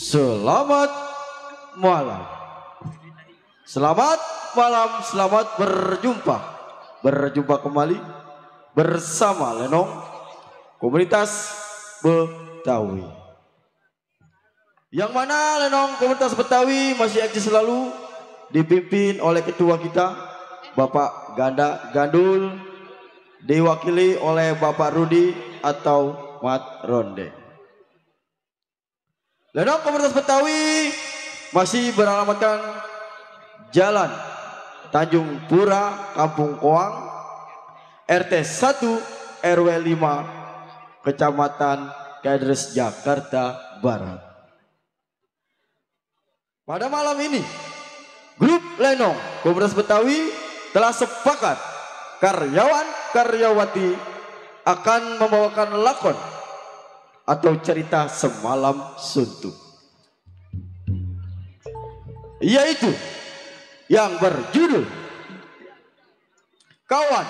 Selamat malam. Selamat malam, selamat berjumpa. Berjumpa kembali bersama Lenong Komunitas Betawi. Yang mana Lenong Komunitas Betawi masih eksis selalu dipimpin oleh ketua kita Bapak Ganda Gandul, diwakili oleh Bapak Rudi atau Mat Ronde. Lenong Komunitas Betawi masih beralamatkan Jalan Tanjung Pura, Kampung Koang, RT 1 RW 5, Kecamatan Kades, Jakarta Barat. Pada malam ini, grup Lenong Komunitas Betawi telah sepakat karyawan-karyawati akan membawakan lakon atau cerita semalam suntuk, yaitu yang berjudul Kawan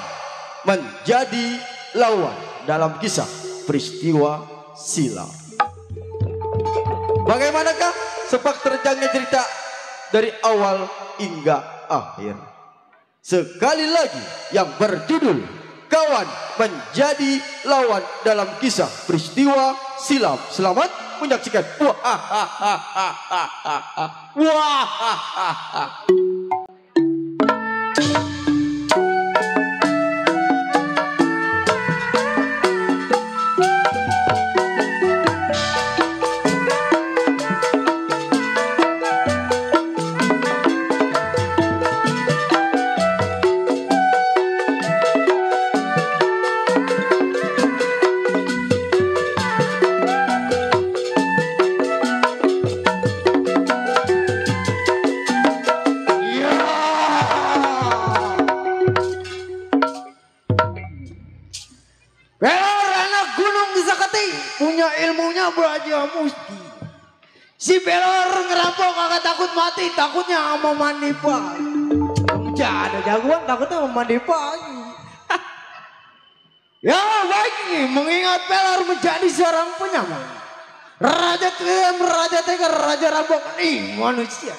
Menjadi Lawan dalam kisah peristiwa silam. Bagaimanakah sepak terjangnya cerita dari awal hingga akhir? Sekali lagi, yang berjudul Kawan Menjadi Lawan dalam kisah peristiwa silam. Selamat menyaksikan. Punya ilmunya belajar musti. Si Belor ngerampok kagak takut mati, takutnya mau mandi pagi. Ada jagoan takutnya mau mandi pagi. Ya baik nih, mengingat Belor menjadi seorang penyamar, Raja Kem, Raja Tegar, Raja Rampok nih manusia.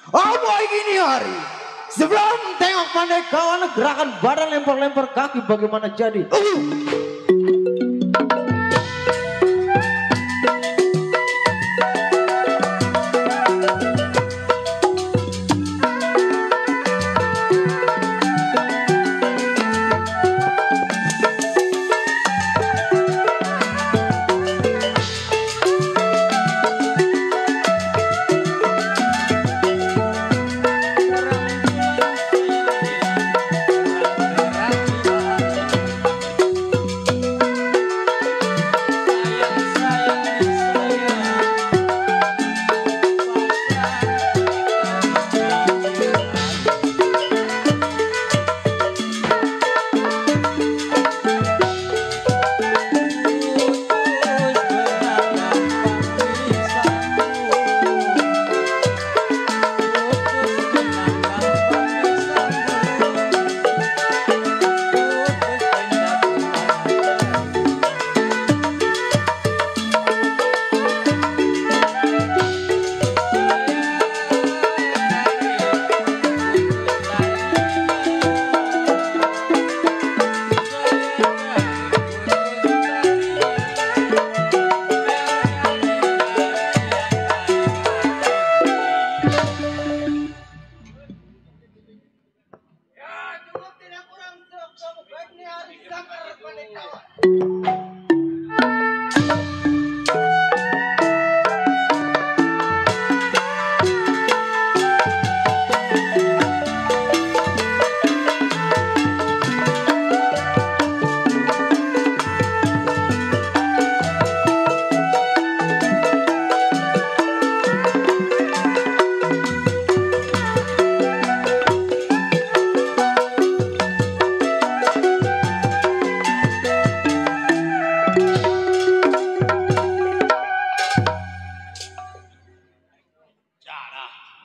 Oh baik ini hari, sebelum tengok pandai kawan gerakan badan lempar-lempar kaki bagaimana jadi.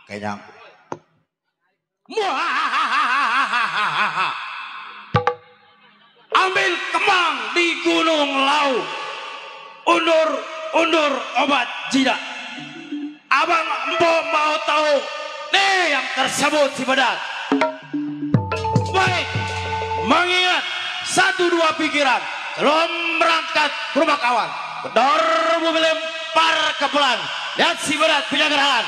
Kenyang. Ambil kembang di Gunung Lau, undur obat jidat. Abang empok mau tahu nih yang tersebut si Badat. Baik, mengingat satu dua pikiran sebelum berangkat ke rumah kawan. Kedor mobil lempar ke pelan. Lihat si Badat punya gerakan.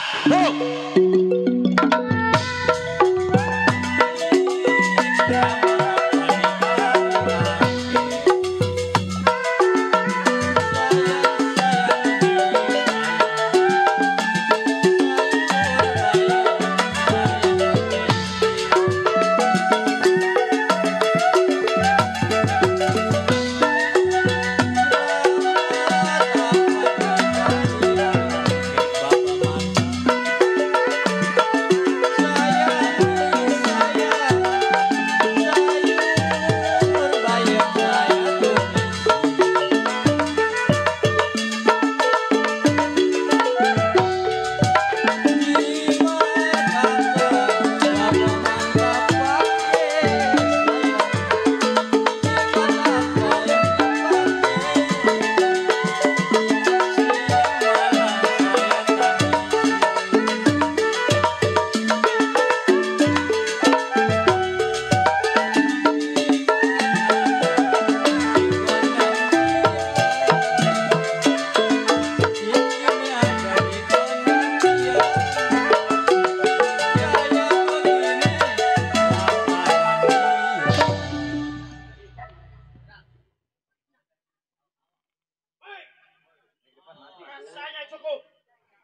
Rasanya cukup.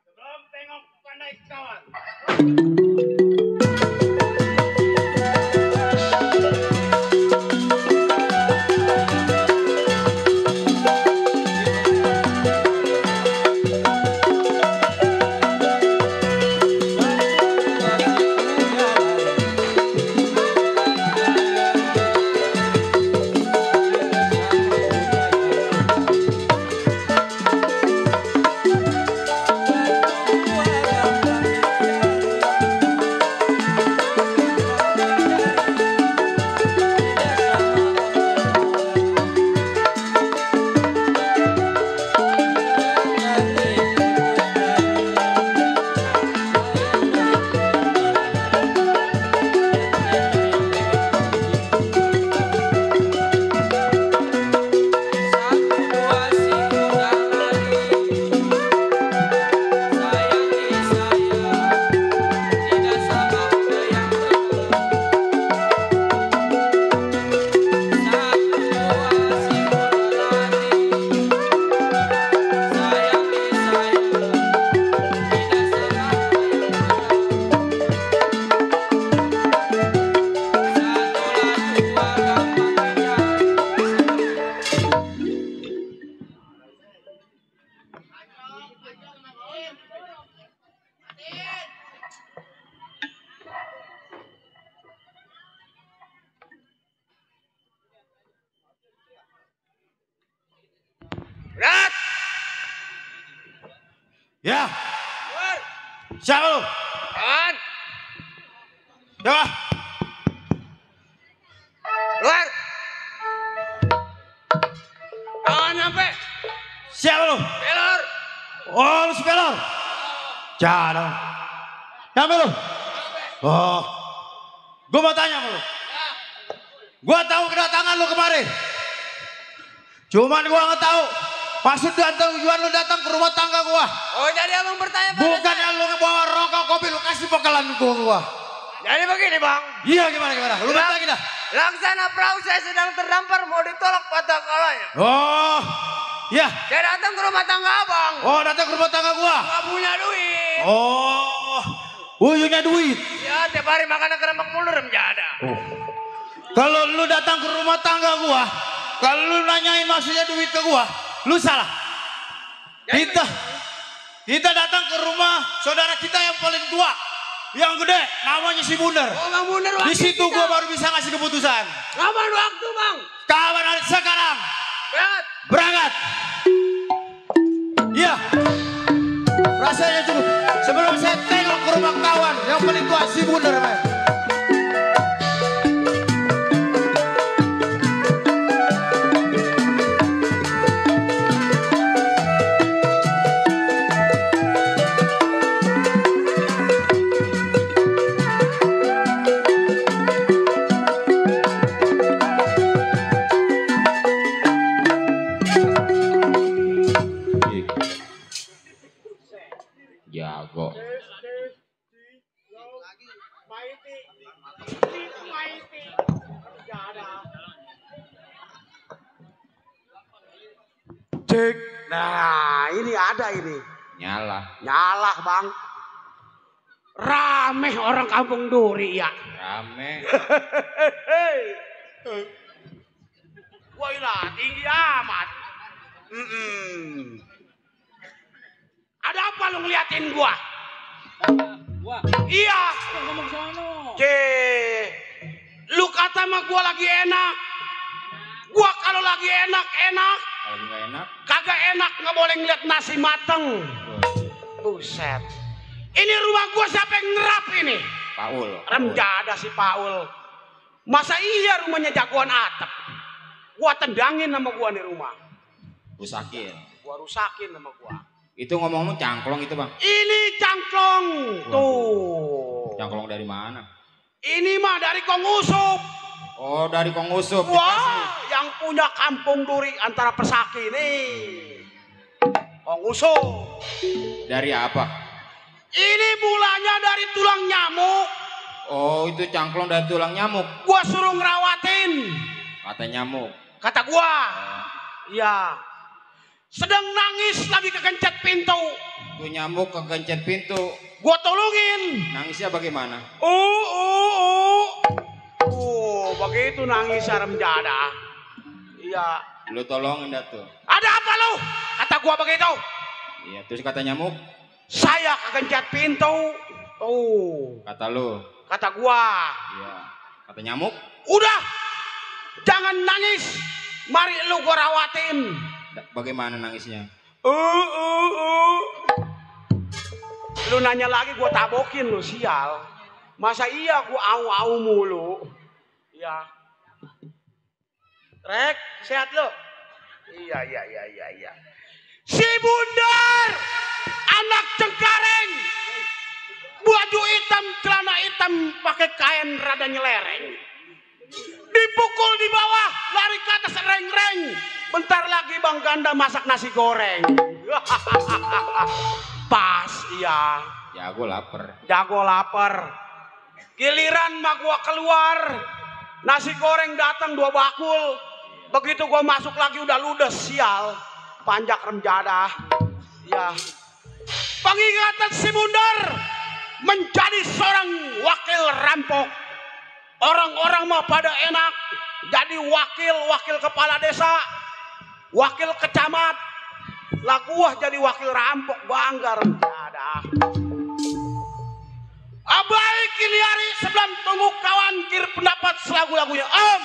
Sebelum tengok pandai kawan. Berat. Ya. Siapa lu? Kawan. Siapa? Luar. Kawan nyampe. Siapa lu? Pelor. Oh, lu si Pelor. Jangan. Nyampe lu? Oh. Gue mau tanya sama lu. Gue tahu kedatangan lu kemarin. Cuman gue nggak tahu maksud dan tujuan lu datang ke rumah tangga gua. Oh, jadi abang bertanya pada Bukan yang lu bawa rokok kopi lu kasih bekalan gua. Jadi begini bang. Iya gimana? Lu lagi dah. Laksana perahu saya sedang terdampar mau ditolak patah kalanya. Oh, iya. Saya datang ke rumah tangga abang. Oh, datang ke rumah tangga gua. Nggak punya duit. Oh, punya duit. Ya tiap hari makan keremak mulu rem ada. Oh. Kalau lu datang ke rumah tangga gua, kalau lu nanyain maksudnya duit ke gua, lu salah. Kita datang ke rumah saudara kita yang paling tua, yang gede, namanya si Bunder. Oh, Bang Bunder. Di situ gua baru bisa ngasih keputusan. Kapan waktu bang? Kawan sekarang. Berat. Berangkat. Iya. Rasanya cukup. Sebelum saya tengok ke rumah kawan yang paling tua si Bunder. Cek. Nah, ini ada ini. Nyala, Bang. Rame orang kampung Duri ya. Rame. Wah, tinggi amat. Ada apa lu ngeliatin gua? Iya. Ngomong sono. Lu kata sama gua lagi enak. Gua kalau lagi enak. Kalau nggak enak. Kagak enak, nggak boleh ngeliat nasi mateng. Buset. Ini rumah gua siapa yang ngerap ini? Paul. Remjada si Paul. Masa iya rumahnya jagoan atap? Gua tendangin sama gua nih rumah. Rusakin. Gua rusakin sama gua. Itu ngomong-ngomong cangklong itu, Bang. Ini cangklong. Tuh. Cangklong dari mana? Ini mah dari Kong Usup. Oh, dari Kong Usup. Wah, yang punya kampung Duri antara Persaki nih. Kong Usup. Dari apa? Ini mulanya dari tulang nyamuk. Oh, itu cangklong dari tulang nyamuk. Gua suruh ngerawatin. Kata nyamuk. Kata gua. Iya. Sedang nangis lagi kegencet pintu. Tuh nyamuk kegencet pintu. Gua tolongin. Nangisnya bagaimana? Begitu nangis Remjada. Iya. Lu tolongin dah tuh. Ada apa lu? Kata gua begitu. Iya, terus kata nyamuk. Saya kegencet pintu. Tuh. Kata lu. Kata gua. Iya. Kata nyamuk. Udah. Jangan nangis. Mari lu gua rawatin. Bagaimana nangisnya? Lu nanya lagi gua tabokin lu, sial. Masa iya gua au-au mulu? Iya. Rek, sehat lu? Iya. Si Bundar, anak Cengkareng, baju hitam, celana hitam, pakai kain rada nyelereng. Dipukul di bawah, lari ke atas reng-reng. Bentar lagi Bang Ganda masak nasi goreng. Pas, iya. Jago lapar. Giliran mah gua keluar, nasi goreng datang 2 bakul. Begitu gua masuk lagi udah ludes, sial. Panjak Remjada. Ya. Pengingatan si Bundar menjadi seorang wakil rampok. Orang-orang mah pada enak jadi wakil kepala desa, wakil kecamat. Lah gua jadi wakil rampok, bangga Remjada. Abai Kiliari sebelum tunggu kawan kir pendapat selagu-lagunya Om.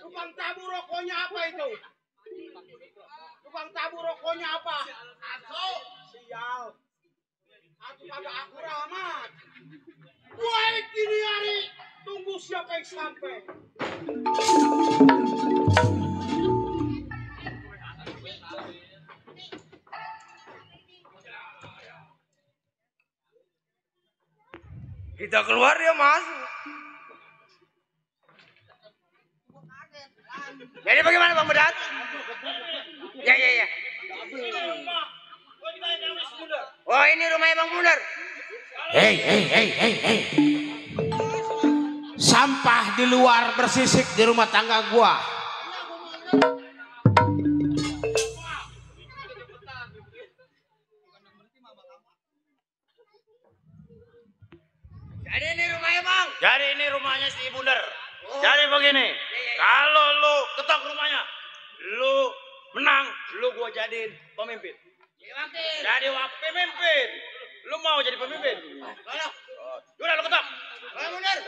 Tukang tabu rokoknya apa itu? Tukang tabu rokoknya apa? Aso, sial. Aku kagak akur amat. Woi kini hari, tunggu siapa yang sampai. Kita keluar dia masuk. Jadi bagaimana Bang Bedat? Ya. Oh ini rumahnya Bang Bundar. Hei. Sampah di luar bersisik di rumah tangga gua. Ini rumahnya bang. Jadi ini rumahnya si Bunder. Jadi begini, kalau lu ketok rumahnya, lu menang, lu gua jadiin pemimpin. Jadi pemimpin. Lu mau jadi pemimpin? Udah lu ketok. Bunder.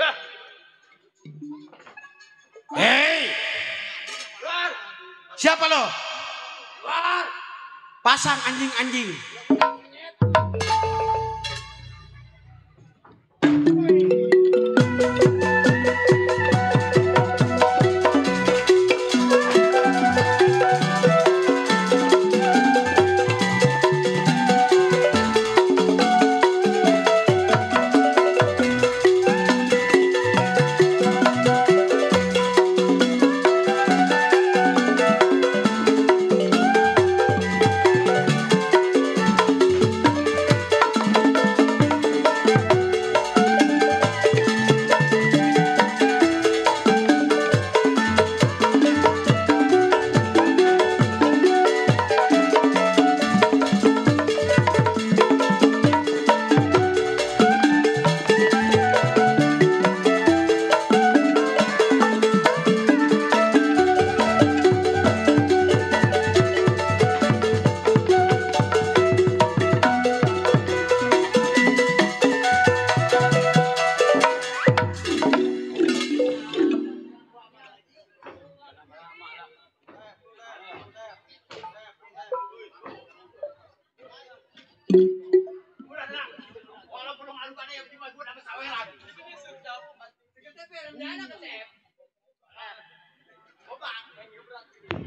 Hei, siapa lo? Pasang anjing-anjing.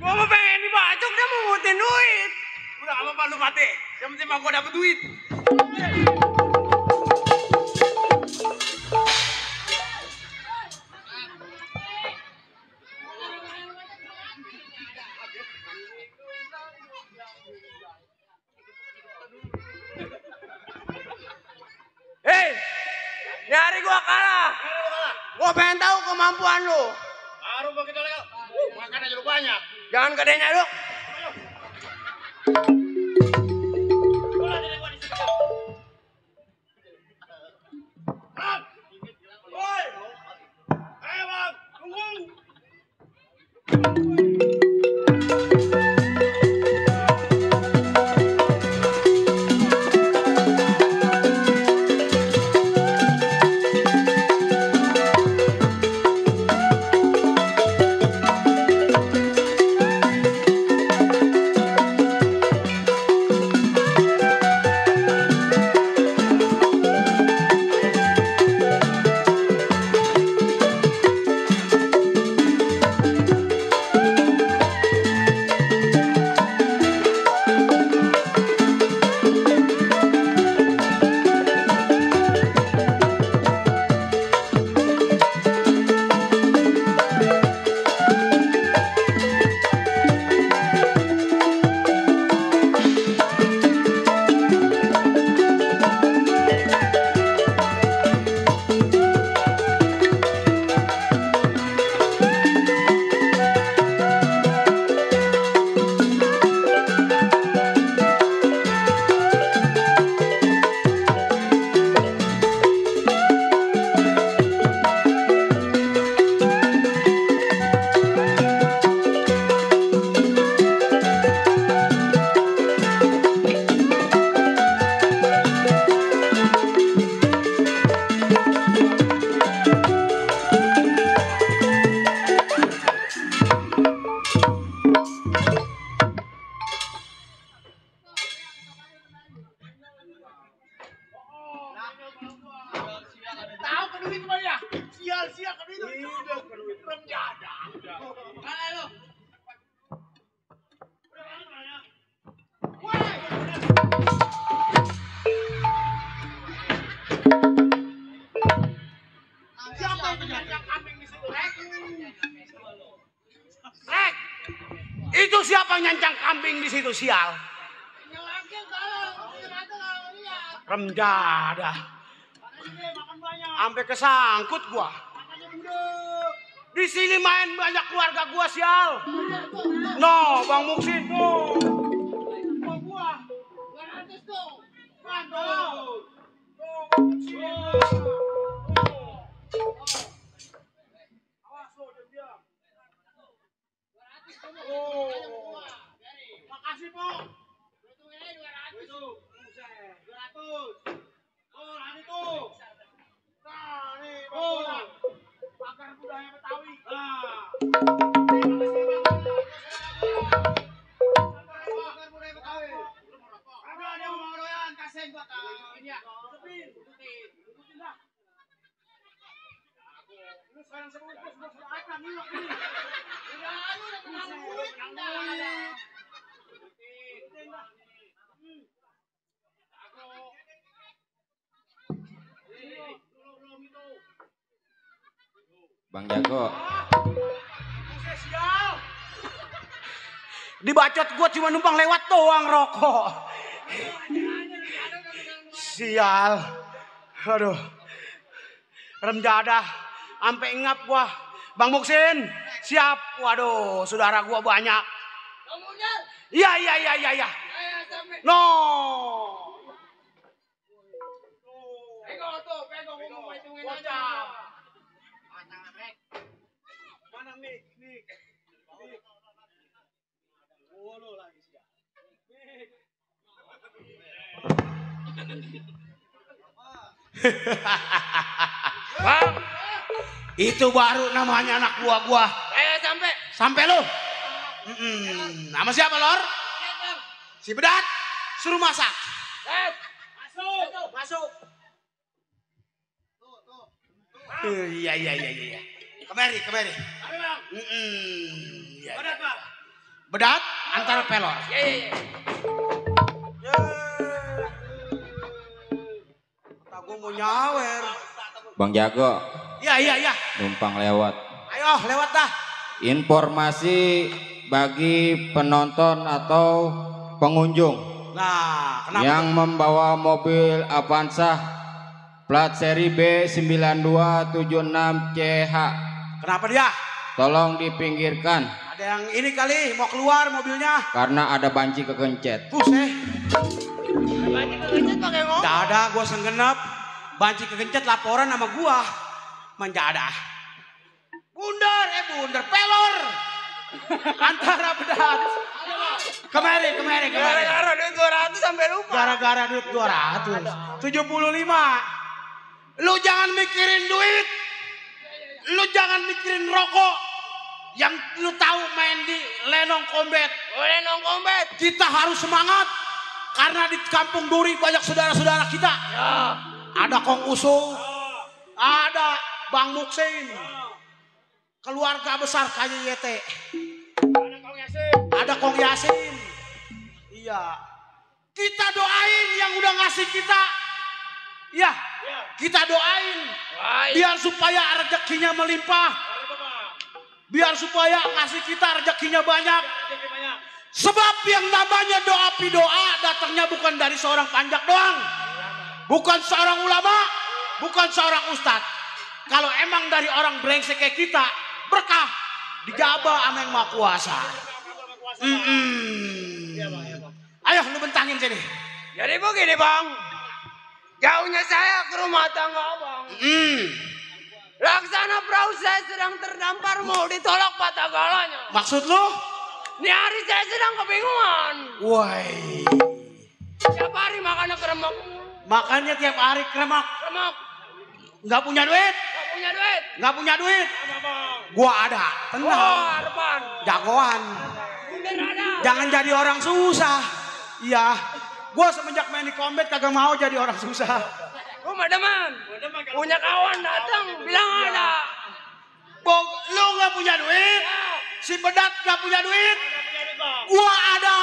Gua mau pengen dibacok, dia mau ngutin duit. Udah gak apa-apa lu mati. Yang penting mah gua dapet duit. Hei, nyari gua kalah. Gua pengen tahu kemampuan lu. Baru begitu legal. Makan aja lu banyak. Jangan gedenya lu. Tahu ke duit mah ya. Sial-sial ke duit. Iya, ke duit. Belum ada. Mana lu? Siapa yang menyanjang kambing di situ, Rek? Rek, itu siapa yang nyancang kambing di situ, sial? Remjada. Sampai kesangkut gua. Di sini main banyak keluarga gua, sial. No, Bang Muksin, no. Gua. Gua tuh. Makasih, Po. Hitungin 200. Buset, 200. Oh, lagi tuh. Nah, nih, Po. Pakar budaya Betawi. Nah. Pakar budaya Betawi. Ada mau doyan, kasih gua ini ya. Dudukin dah. Lu sekarang sebungkus akan nilok ini. Udah lu udah menang duit dah. Dudukin dah. Belum itu. Bang Jago. Sial. Dibacot gua cuma numpang lewat doang rokok. Sial. Aduh. Rem jadah. Sampai ngap gua. Bang Muksin, siap. Waduh, saudara gua banyak. Iya. No. Pego ngomong hitungin aja. Mana Mik? Oh, lo lagi siap. Bang, itu baru namanya anak buah gua. Sampai lo. Nama siapa, Lor? Si Bedat. Suruh masak. Masuk. Iya. Kemari. Iya. Bedat antara pelor. Iya. Aku mau nyawer. Bang Jago. Iya. Numpang lewat. Ayo, lewat dah. Informasi bagi penonton atau pengunjung Nah, kenapa? yang membawa mobil Avanza plat seri B9276CH. Kenapa dia? Tolong dipinggirkan Ada yang ini kali mau keluar mobilnya. karena ada banci kekencet. Buset. Banci kegencet pakai ngomong. Nggak ada, gua senggenep. Banci kegencet laporan sama gua. Menjadah. Bundar, pelor. Antara Bedat. Kemari. Gara-gara duit 200 sampai lupa. Gara-gara duit 200. 75. Lu jangan mikirin duit. Lu jangan mikirin rokok. Yang lu tahu main di Lenong Combat. Lenong Combat. Kita harus semangat. Karena di Kampung Duri banyak saudara-saudara kita. Ya. Ada Kong Uso. Ada Bang Muksin. Keluarga besar KYT. Ada Kong Yasin. Iya. Kita doain yang udah ngasih kita. Iya. Kita doain. Biar supaya rezekinya melimpah. Biar supaya ngasih kita rezekinya banyak. Sebab yang namanya doa pidoa datangnya bukan dari seorang panjak doang. Bukan seorang ulama. Bukan seorang ustadz. Kalau emang dari orang brengsek kayak kita, berkah dijabah sama yang Maha Kuasa. Ayo lu bentangin sini. Jadi begini bang. Jauhnya saya ke rumah tangga abang. Laksana perahu saya sedang terdampar mau ditolak patah galanya. Maksud lu? Ini hari saya sedang kebingungan. Woi. Tiap hari makannya kremek. Makannya tiap hari kremek. Nggak punya duit? Nggak punya duit? Gua ada. Tenang. Harapan. Jagoan. Bener ada. Jangan jadi orang susah. Iya. Gua semenjak main di Combat kagak mau jadi orang susah. Gua mah demen. Punya kawan datang bilang ada. Lu nggak punya duit? Si Bedat nggak punya duit? Gua ada.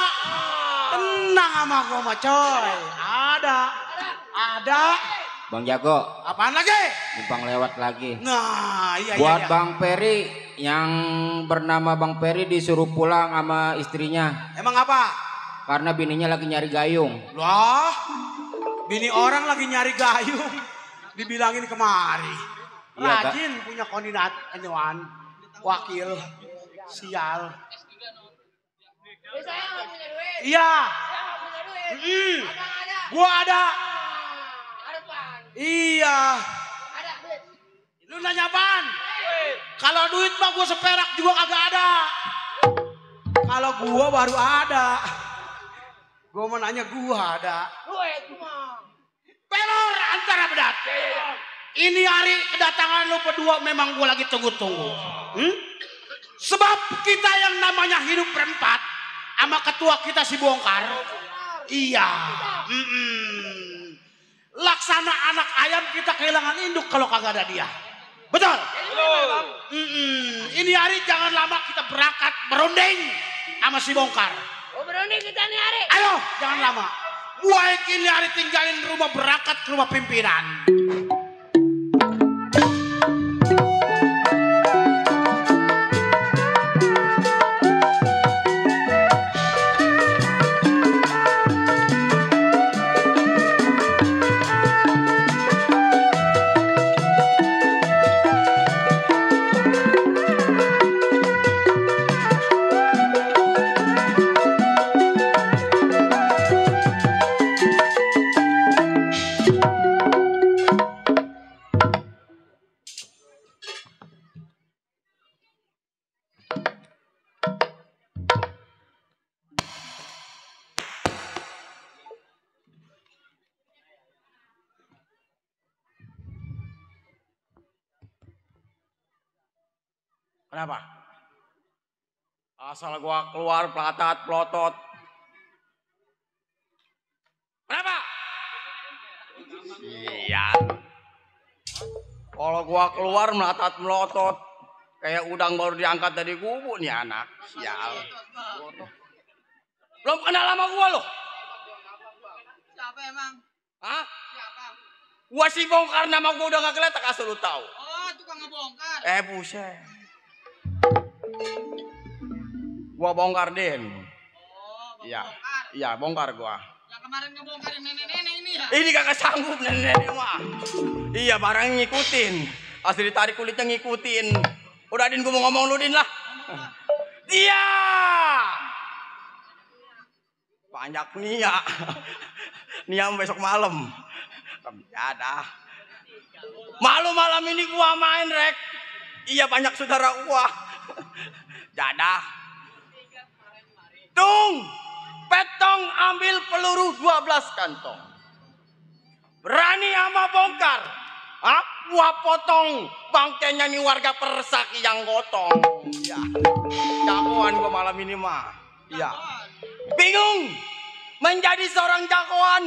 Tenang sama gua mah coy. Ada. Bang Jago, Apaan lagi? numpang lewat lagi. Nah, iya. Buat Bang Peri yang bernama Bang Peri disuruh pulang sama istrinya Emang apa? karena bininya lagi nyari gayung. Loh, bini orang lagi nyari gayung. Dibilangin kemari. Iya, Rajin punya koordinat anyuan. Wakil. Sial. Saya nggak punya duit. Iya. Saya nggak punya duit. Abang ada. Gua ada. Harapan. Iya. Ada duit. Lu nanya apaan? Kalau duit mah gua seperak juga kagak ada. Kalau gua baru ada. Gua mau nanya gua ada. Pelor antara bedat. Ini hari kedatangan lu berdua memang gua lagi tunggu-tunggu. Sebab kita yang namanya hidup berempat sama ketua kita si Bongkar. Iya. Laksana anak ayam kita kehilangan induk kalau kagak ada dia. Betul? Ini hari jangan lama kita berangkat berunding sama si Bongkar. Oh berunding kita nih hari. Ayo jangan lama. Mulai ini hari tinggalin rumah berangkat ke rumah pimpinan. Kenapa? Asal gua keluar pelatat pelotot. Kenapa? Iya. Kalau gua keluar melatat melotot kayak udang baru diangkat dari gubuk nih anak. Sial. Belum kenal sama gua loh. Siapa emang? Hah? Siapa? Gua si Bongkar, nama gua udah gak keletak asal lu tahu. Oh tukang ngebongkar. Buset. Gua bongkar Din. Oh Iya. bongkar. Iya, bongkar gua. Yang kemarin ngebongkarin nenek-nenek ini ya? Ini kagak sanggup nenek-nenek mah. Iya, barang ngikutin. Asli ditarik kulitnya ngikutin. Udah Din, gua mau ngomong lu Din lah. Iya. Banyak Nia. Nia besok malam. Ada. Malu malam ini gua main rek. Iya banyak saudara gua. Jadah. Tung. Petong ambil peluru 12 kantong. Berani sama Bongkar. Gua potong bangkainya nih warga Persaki yang gotong. Ya. Jagoan gua malam ini mah. Iya. Bingung menjadi seorang jagoan.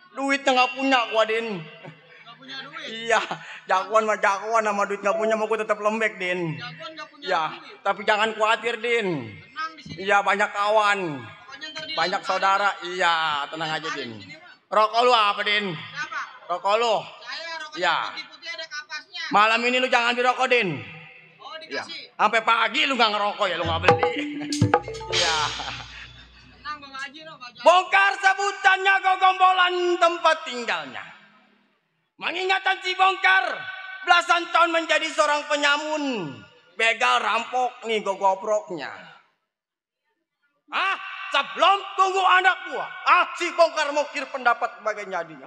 Duitnya nggak punya gua Din. Gak punya duit? Iya, jagoan mah jagoan, sama duit nggak punya mau gua tetap lembek Din. Jagoan gak punya Iya, duit? tapi jangan khawatir Din. Tenang di sini. Iya banyak kawan, Pokoknya ntar dia banyak lemparin. saudara. Iya, tenang aja Din. Di sini, Pak. Rokok lu apa Din? Siapa? Rokok lu. Saya rokoknya Iya. putih-putih ada kapasnya. Malam ini lu jangan dirokok Din. Oh Iya. dikasih. Sampai pagi lu nggak ngerokok ya, lu nggak beli. Iya. Tenang Bang Haji loh. Bang Haji. Bongkar sebutannya gogombolan tempat tinggalnya. Mengingatkan si Bongkar belasan tahun menjadi seorang penyamun. Begal rampok nih gogoproknya. Sebelum tunggu anak gua. Si Bongkar mukir pendapat sebagainya dia.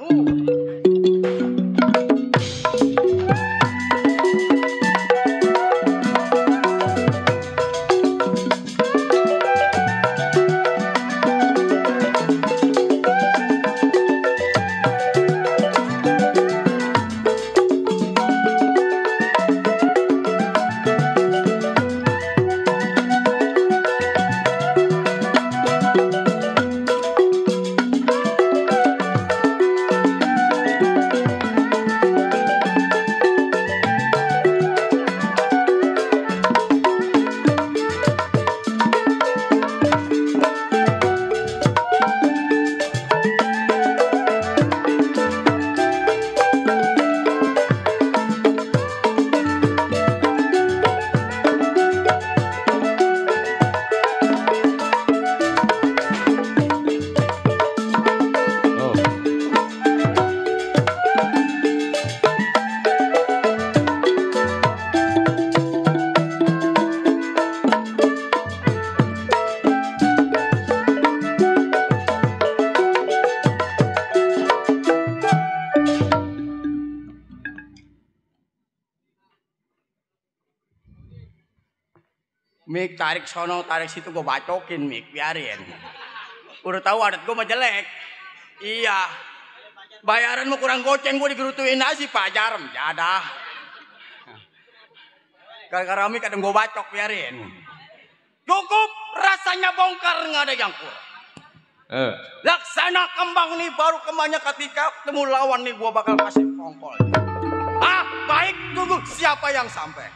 Mik tarik sono, tarik situ gue bacokin Mik, biarin. Udah tahu adat gue mah jelek. Iya. Bayaranmu kurang goceng gue digerutuin nasi Pak Jarem, jadah. Gara-gara Mik kadang gue bacok, biarin. Cukup rasanya bongkar nggak ada yang kurang. Laksana kembang nih baru kembangnya ketika ketemu lawan nih gua bakal kasih kongkol. Baik, tunggu siapa yang sampai.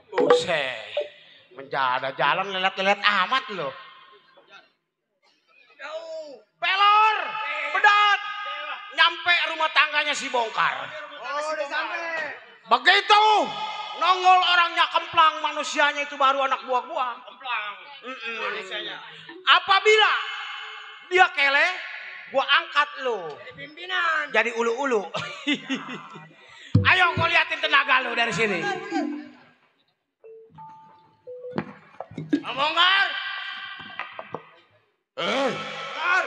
Buset, menjada jalan lelet-lelet amat loh. Pelor, bedat, nyampe rumah tangganya si bongkar. Udah sampai. Begitu nongol orangnya kemplang, manusianya itu baru anak buah gua. Kemplang. Manusianya. Apabila dia kele, gua angkat lo. Jadi pimpinan. Jadi ulu-ulu. Ayo gua liatin tenaga lo dari sini. Bongkar. Bongkar.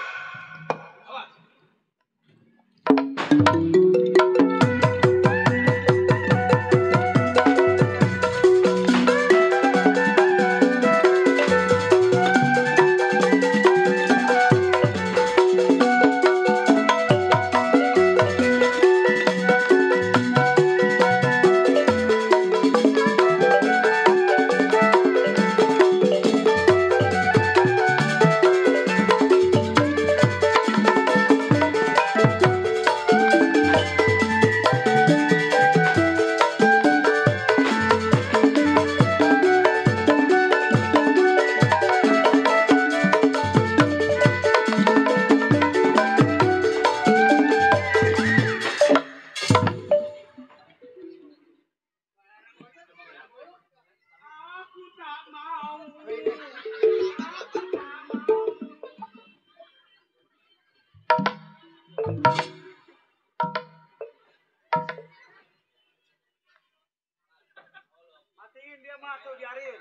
Matiin dia masuk diarin.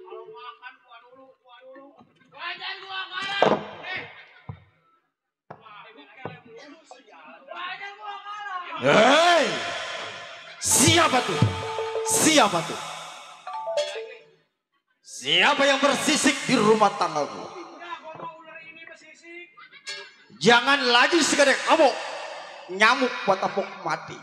Kalau makan gua dulu. Wajan gua kalah. Wajan gua kalah. Hei, siapa tuh? Siapa tuh? Siapa yang bersisik di rumah tanggaku? Jangan lagi sekadar kamu nyamuk patapok mati.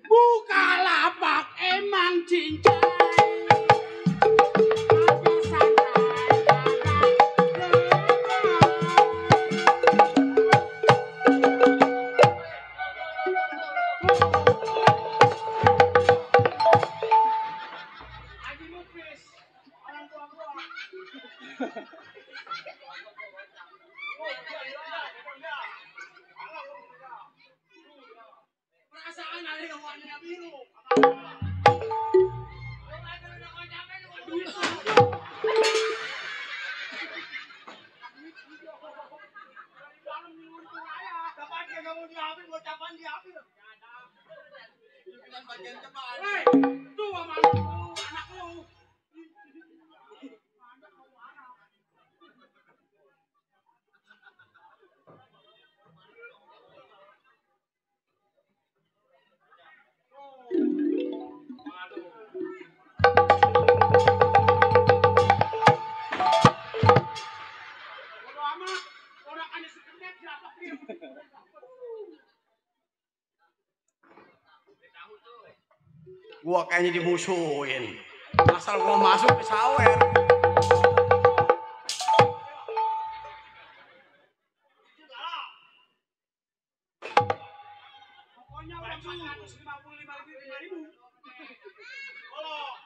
Bukalapak emang cincai. Perasaan ada yang warnanya biru. Hei, tuh sama anak lu. Gua kayaknya dimusuhin. Asal gua masuk ke sawer. Pokoknya uang 455.000. Oh.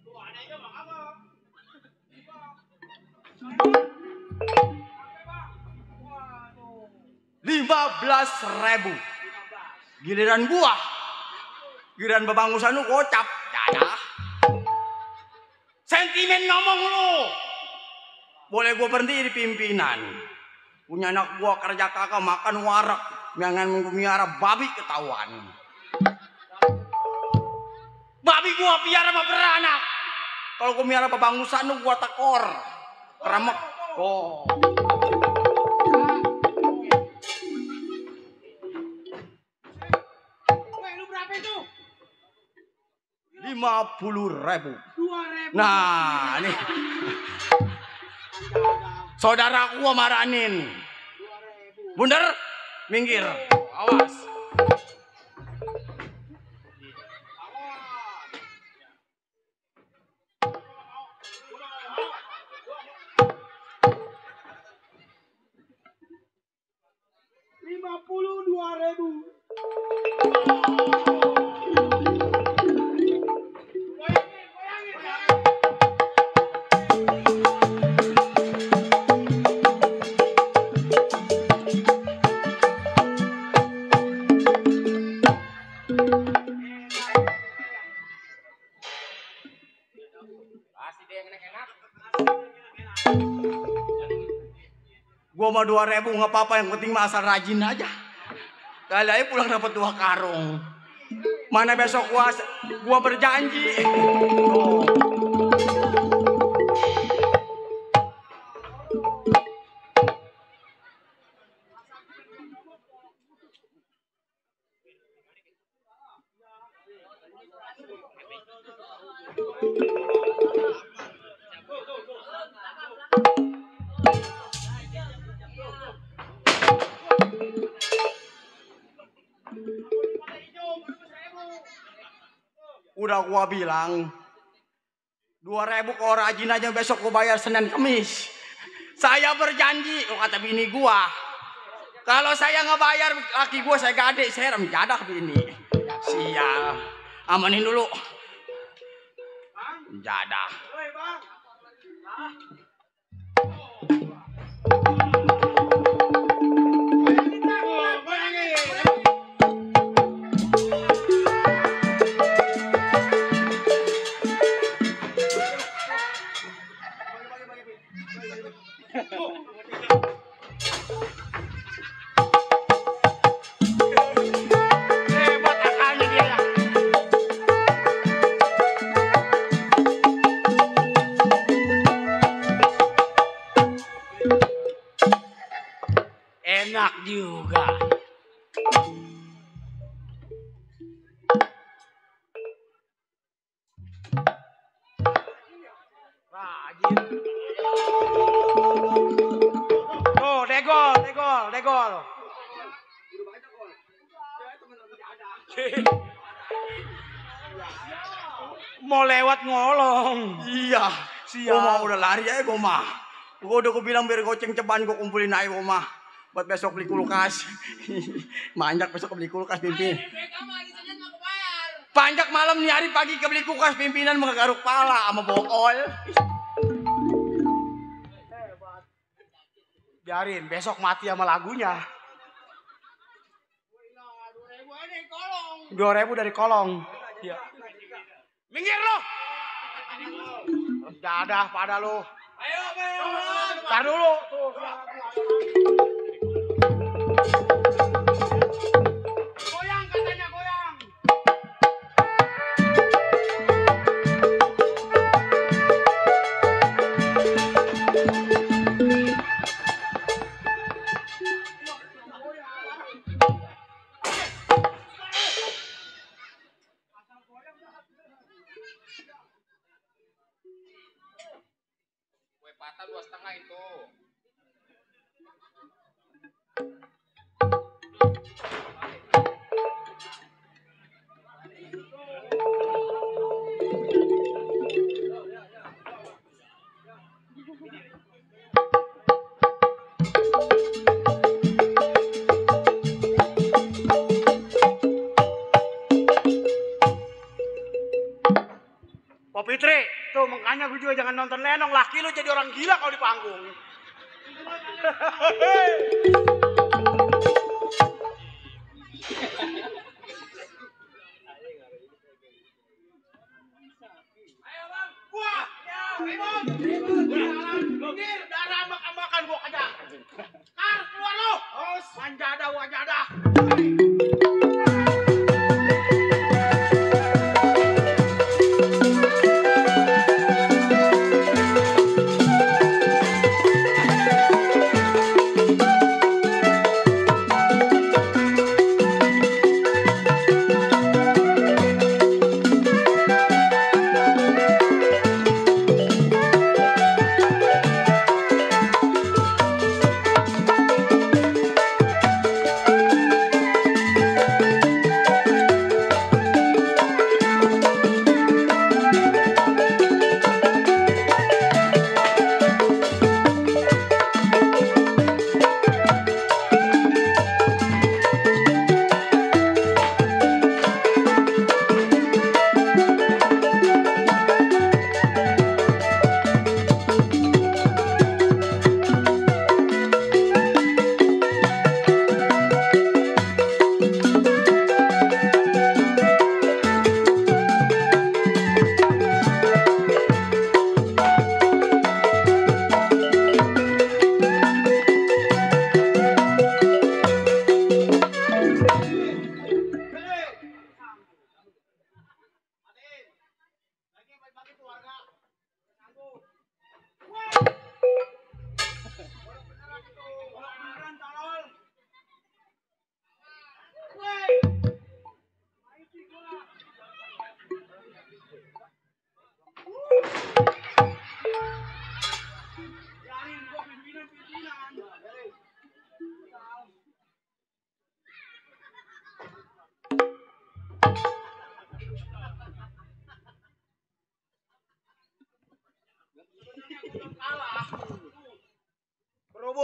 Tuh adanya Bang apa? 15.000. Giliran gua. Giliran bebangusan lu gocap. Dadah. Sentimen ngomong lu. Boleh gua berhenti di pimpinan. Punya anak gua kerja kakak makan warak. Jangan miara babi ketahuan. Babi gua piara sama beranak. Kalau gua miara bebangusan lu gua tekor. Keremek. Oh. Weh, lu berapa itu? 50.000. 2.000. Nah, nih. Saudara gua maranin. 2.000. Bundar, minggir. Awas. mah 2.000 nggak apa-apa, yang penting mah asal rajin aja. Kali aja pulang dapat 2 karung. Mana besok gua berjanji. Oh. Udah gua bilang 2.000 kau rajin aja, besok gua bayar Senin Kemis. Saya berjanji, kata bini gua. Kalau saya nggak bayar laki gua, saya gade, saya menjadah bini. Sial, amanin dulu. Menjadah. Hebat akalnya dia ya. Enak juga. Rajin. Tuh, degol. Mau lewat ngolong. Iya, siap. Gua mau udah lari aja gua mah. Gua udah bilang biar goceng ceban gua kumpulin aja gua mah. Buat besok beli kulkas. Manjak besok beli kulkas pimpin. Panjak malam nih hari pagi ke beli kulkas pimpinan menggaruk pala sama bokol. Biarin besok mati sama lagunya. 2.000 dari kolong. Iya. Minggir lo. Dadah pada lo. Ayo, tar dulu tuh. Goyang katanya goyang. Kue patah 2,5 itu. Pak Fitri, tuh makanya gue juga jangan nonton Lenong, laki lu jadi orang gila kalau di panggung. Ayo bang, gua, ya, Bang. Minggir, darah ambak-ambakan gua aja. Kar, keluar lo. Manjadah, wajadah.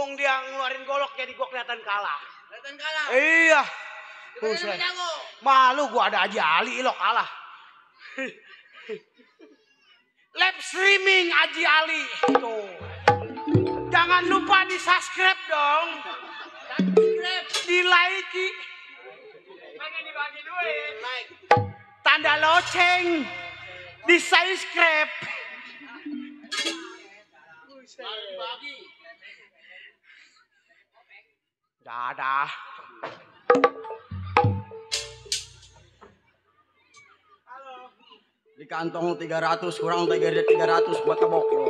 Berhubung dia ngeluarin golok jadi gua kelihatan kalah. Kelihatan kalah. Iya. Buset. Malu gua ada Haji Ali lo kalah. Live streaming Haji Ali. Tuh. Jangan lupa di subscribe dong. Di like. Pengen dibagi duit. Like. Tanda loceng. Di subscribe. Bagi. Dadah. Di kantong 300 kurang 300 buat kebok lo.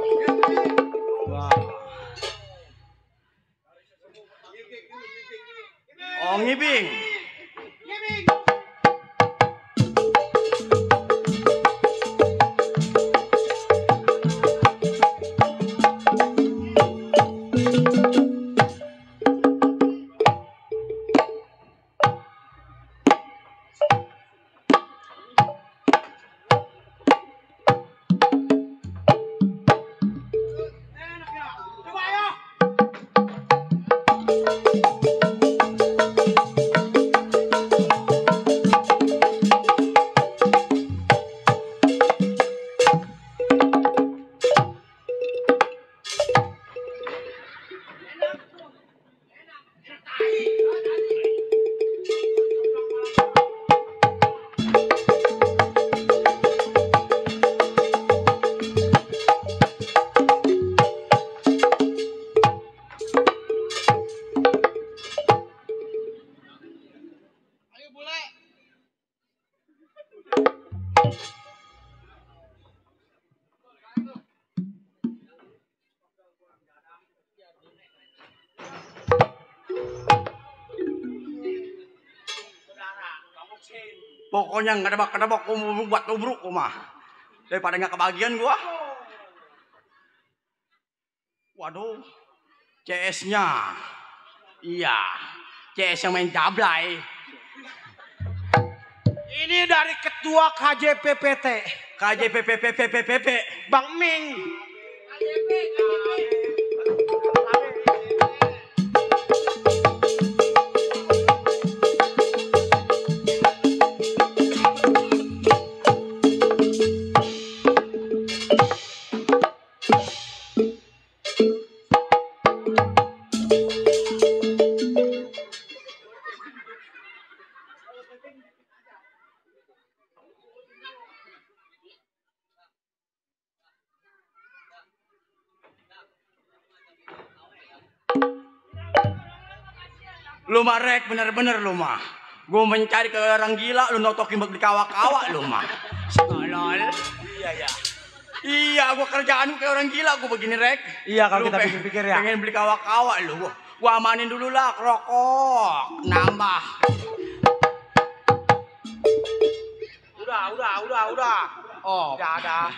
Wah. Oh ngibing. Pokoknya ngedebak-ngedebak gua buat tubruk gua mah. Daripada nggak kebagian gua. Waduh. CS-nya. Iya. CS yang main jablay. Ini dari ketua KJPPT. KJPPPPPP. Bang Ming. Lu mah rek bener-bener lu mah. Gua mencari ke orang gila, lu notokin buat beli kawak-kawak lu mah. Tolol. Iya ya. Iya, gua kerjaan kayak orang gila gua begini rek. Iya kalau Lu kita pikir-pikir ya. Pengen beli kawak-kawak lu. Gua amanin dulu lah rokok. Nambah. Udah. Oh. Udah ada.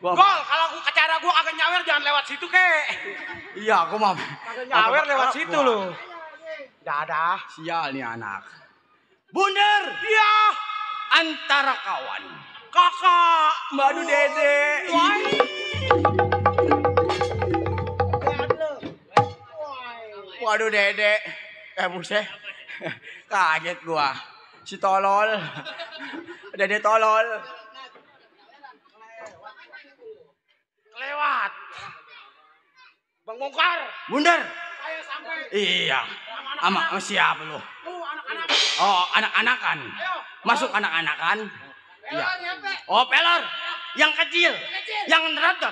Gua Gol, kalau gua ke acara gua kagak nyawer jangan lewat situ kek. Iya, gua mah. Kagak nyawer lewat situ lu. Udah ada. Sial nih anak. Bundar. Iya. Antara kawan. Kakak. Madu dede. Waduh dede. Buset. Kaget gua. Si tolol. Dede tolol. Lewat. Bang Bongkar. Bundar. Saya sampai. Iya. Ama siapa lu? Anak-anak. Oh, anak-anakan. Masuk anak-anakan. Iya. Oh, peler. Yang kecil. Yang nerotot.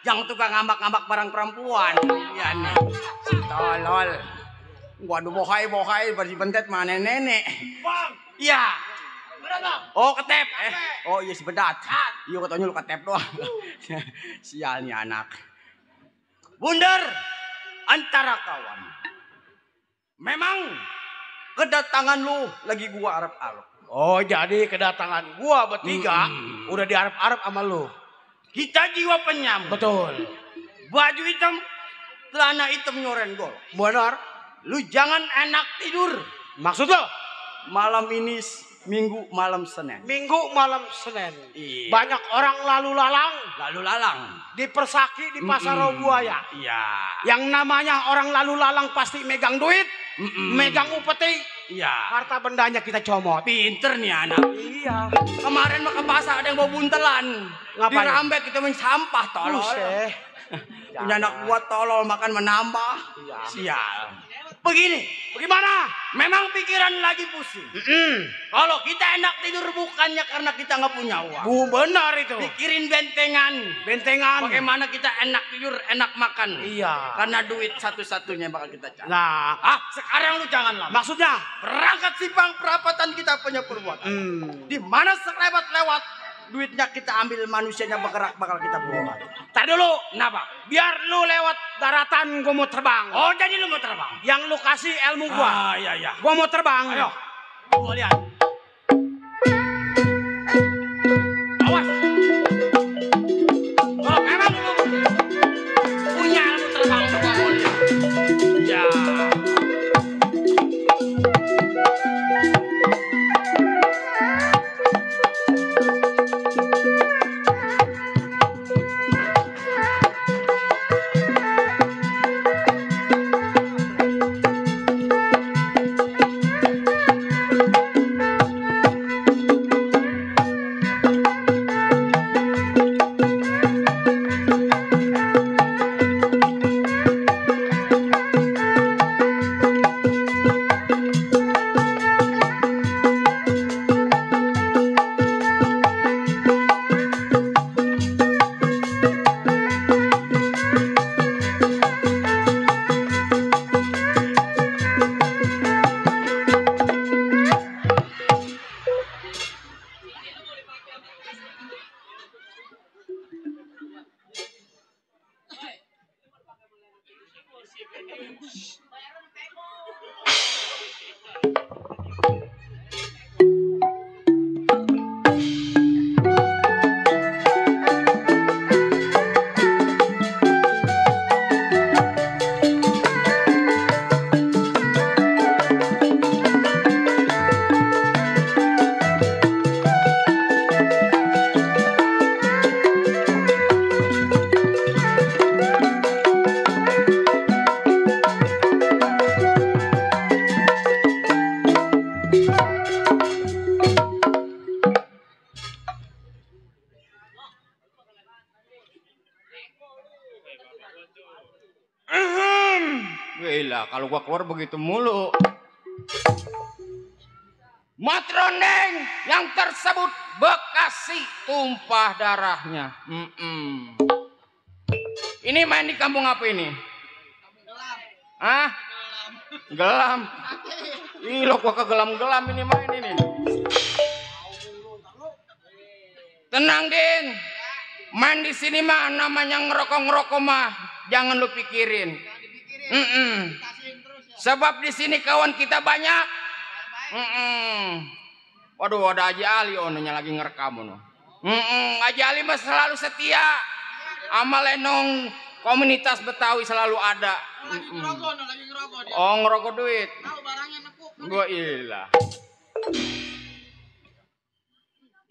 Yang tukang ngambak-ngambak barang perempuan. Iya nih. Si tolol. Waduh, bohai bersih bentet mana nenek. Bang. Iya. Berapa? Oh, ketep. Oh, iya si bedat. Iya katanya lu ketep doang. Sial nih anak. Bundar. Antara kawan. Memang kedatangan lu lagi gua arep-arep. Oh, jadi kedatangan gua bertiga udah diarep-arep sama lu. Kita jiwa penyam. Betul. Baju hitam, celana hitam nyoren gol. Benar. Lu jangan enak tidur. Maksud lo? Malam ini Minggu malam Senin. Minggu malam Senin. Iya. Banyak orang lalu lalang Lalu lalang. di Persaki di Pasar Rawabuaya. Iya. Yang namanya orang lalu lalang pasti megang duit, megang upeti. Iya. Harta bendanya kita comot. Pinter nih anak. Iya. Kemarin mah ke pasar ada yang bawa buntelan. Ngapain? Dirambek kita main sampah tolol. Buset. Punya anak gua tolol makan menambah. Iya. Sial. Begini, Bagaimana? memang pikiran lagi pusing. Kalau kita enak tidur bukannya karena kita nggak punya uang. Bu benar itu. Pikirin bentengan. Bentengan. Bagaimana kita enak tidur, enak makan. Iya. Karena duit satu-satunya bakal kita cari. Nah, Sekarang lu jangan lama. maksudnya? Berangkat simpang perapatan kita punya perbuatan. Di mana sekelebat lewat, duitnya kita ambil, manusianya bergerak bakal kita buang. Tar dulu. Kenapa? Biar lu lewat daratan gua mau terbang. Oh, jadi lu mau terbang? Yang lu kasih ilmu gua. Iya. Gua mau terbang. Ayo. Gua mau lihat. Awas. Kalau memang lu punya ilmu terbang, gua mau lihat. Ya. Gila, kalau gua keluar begitu mulu. Matrondeng yang tersebut Bekasi tumpah darahnya. Ini main di kampung apa ini? Hah? Gelam. Ih, lo gua kegelam-gelam ini main ini. Tenang, Din. Main di sini mah namanya ngerokok-ngerokok mah jangan lu pikirin. Sebab di sini kawan kita banyak. Waduh, ada Haji Ali ononya lagi ngerekam ono. Haji Ali mah selalu setia. Amal lenong komunitas Betawi selalu ada. Oh, ngerokok duit. Gua ilah.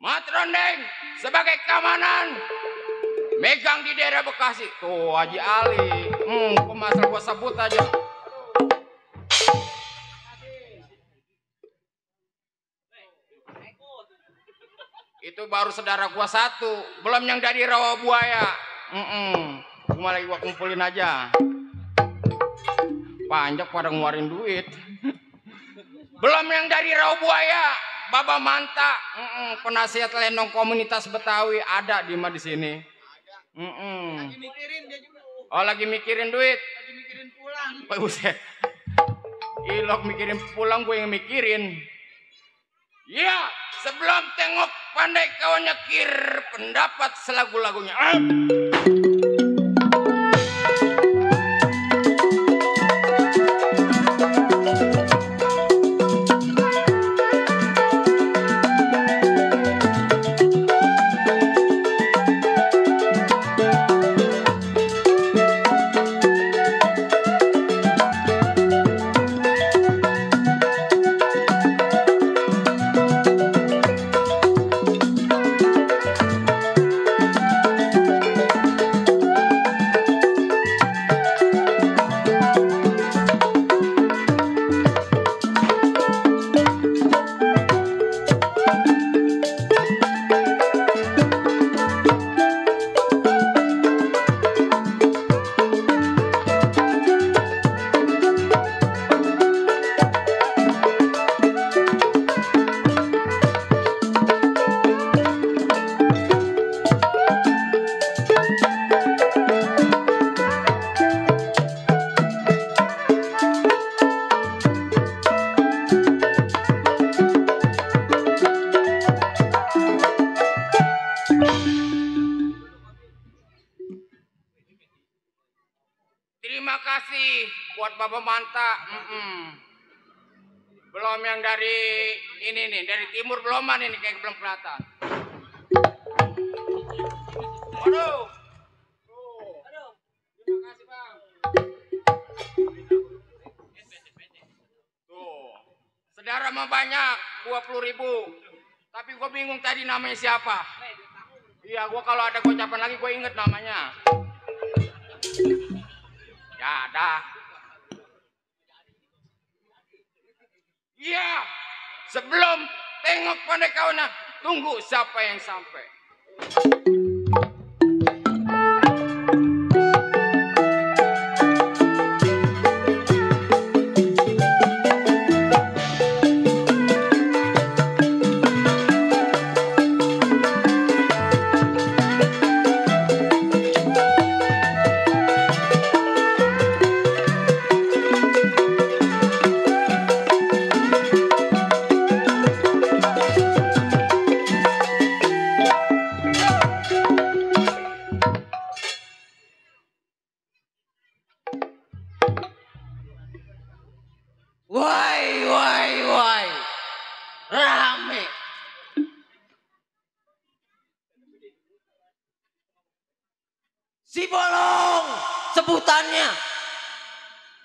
Matrondeng sebagai keamanan megang di daerah Bekasi. Tuh Haji Ali. Pemasal gua sebut aja. Itu baru saudara gua satu, belum yang dari Rawabuaya. Cuma lagi gua kumpulin aja. Panjang pada ngeluarin duit. Belum yang dari Rawabuaya, Baba Manta, penasihat lenong komunitas Betawi ada di sini. Lagi mikirin dia juga. Oh, lagi mikirin duit. Lagi mikirin pulang. Buset. Ilok mikirin pulang, gue yang mikirin. Ya, sebelum tengok pandai kawan nyekir pendapat selagu-lagunya. Coba mantap. Belum yang dari ini nih, dari timur beloman ini kayak belum kelihatan. Waduh. Aduh. Terima kasih, Bang. Tuh. Saudara mah banyak, 20.000. Tapi gue bingung tadi namanya siapa. Iya, gue kalau ada gocapan lagi gue inget namanya. Ya, dah. Iya, sebelum tengok pandai kawan, tunggu siapa yang sampai. Wai, rame. Si Bolong sebutannya,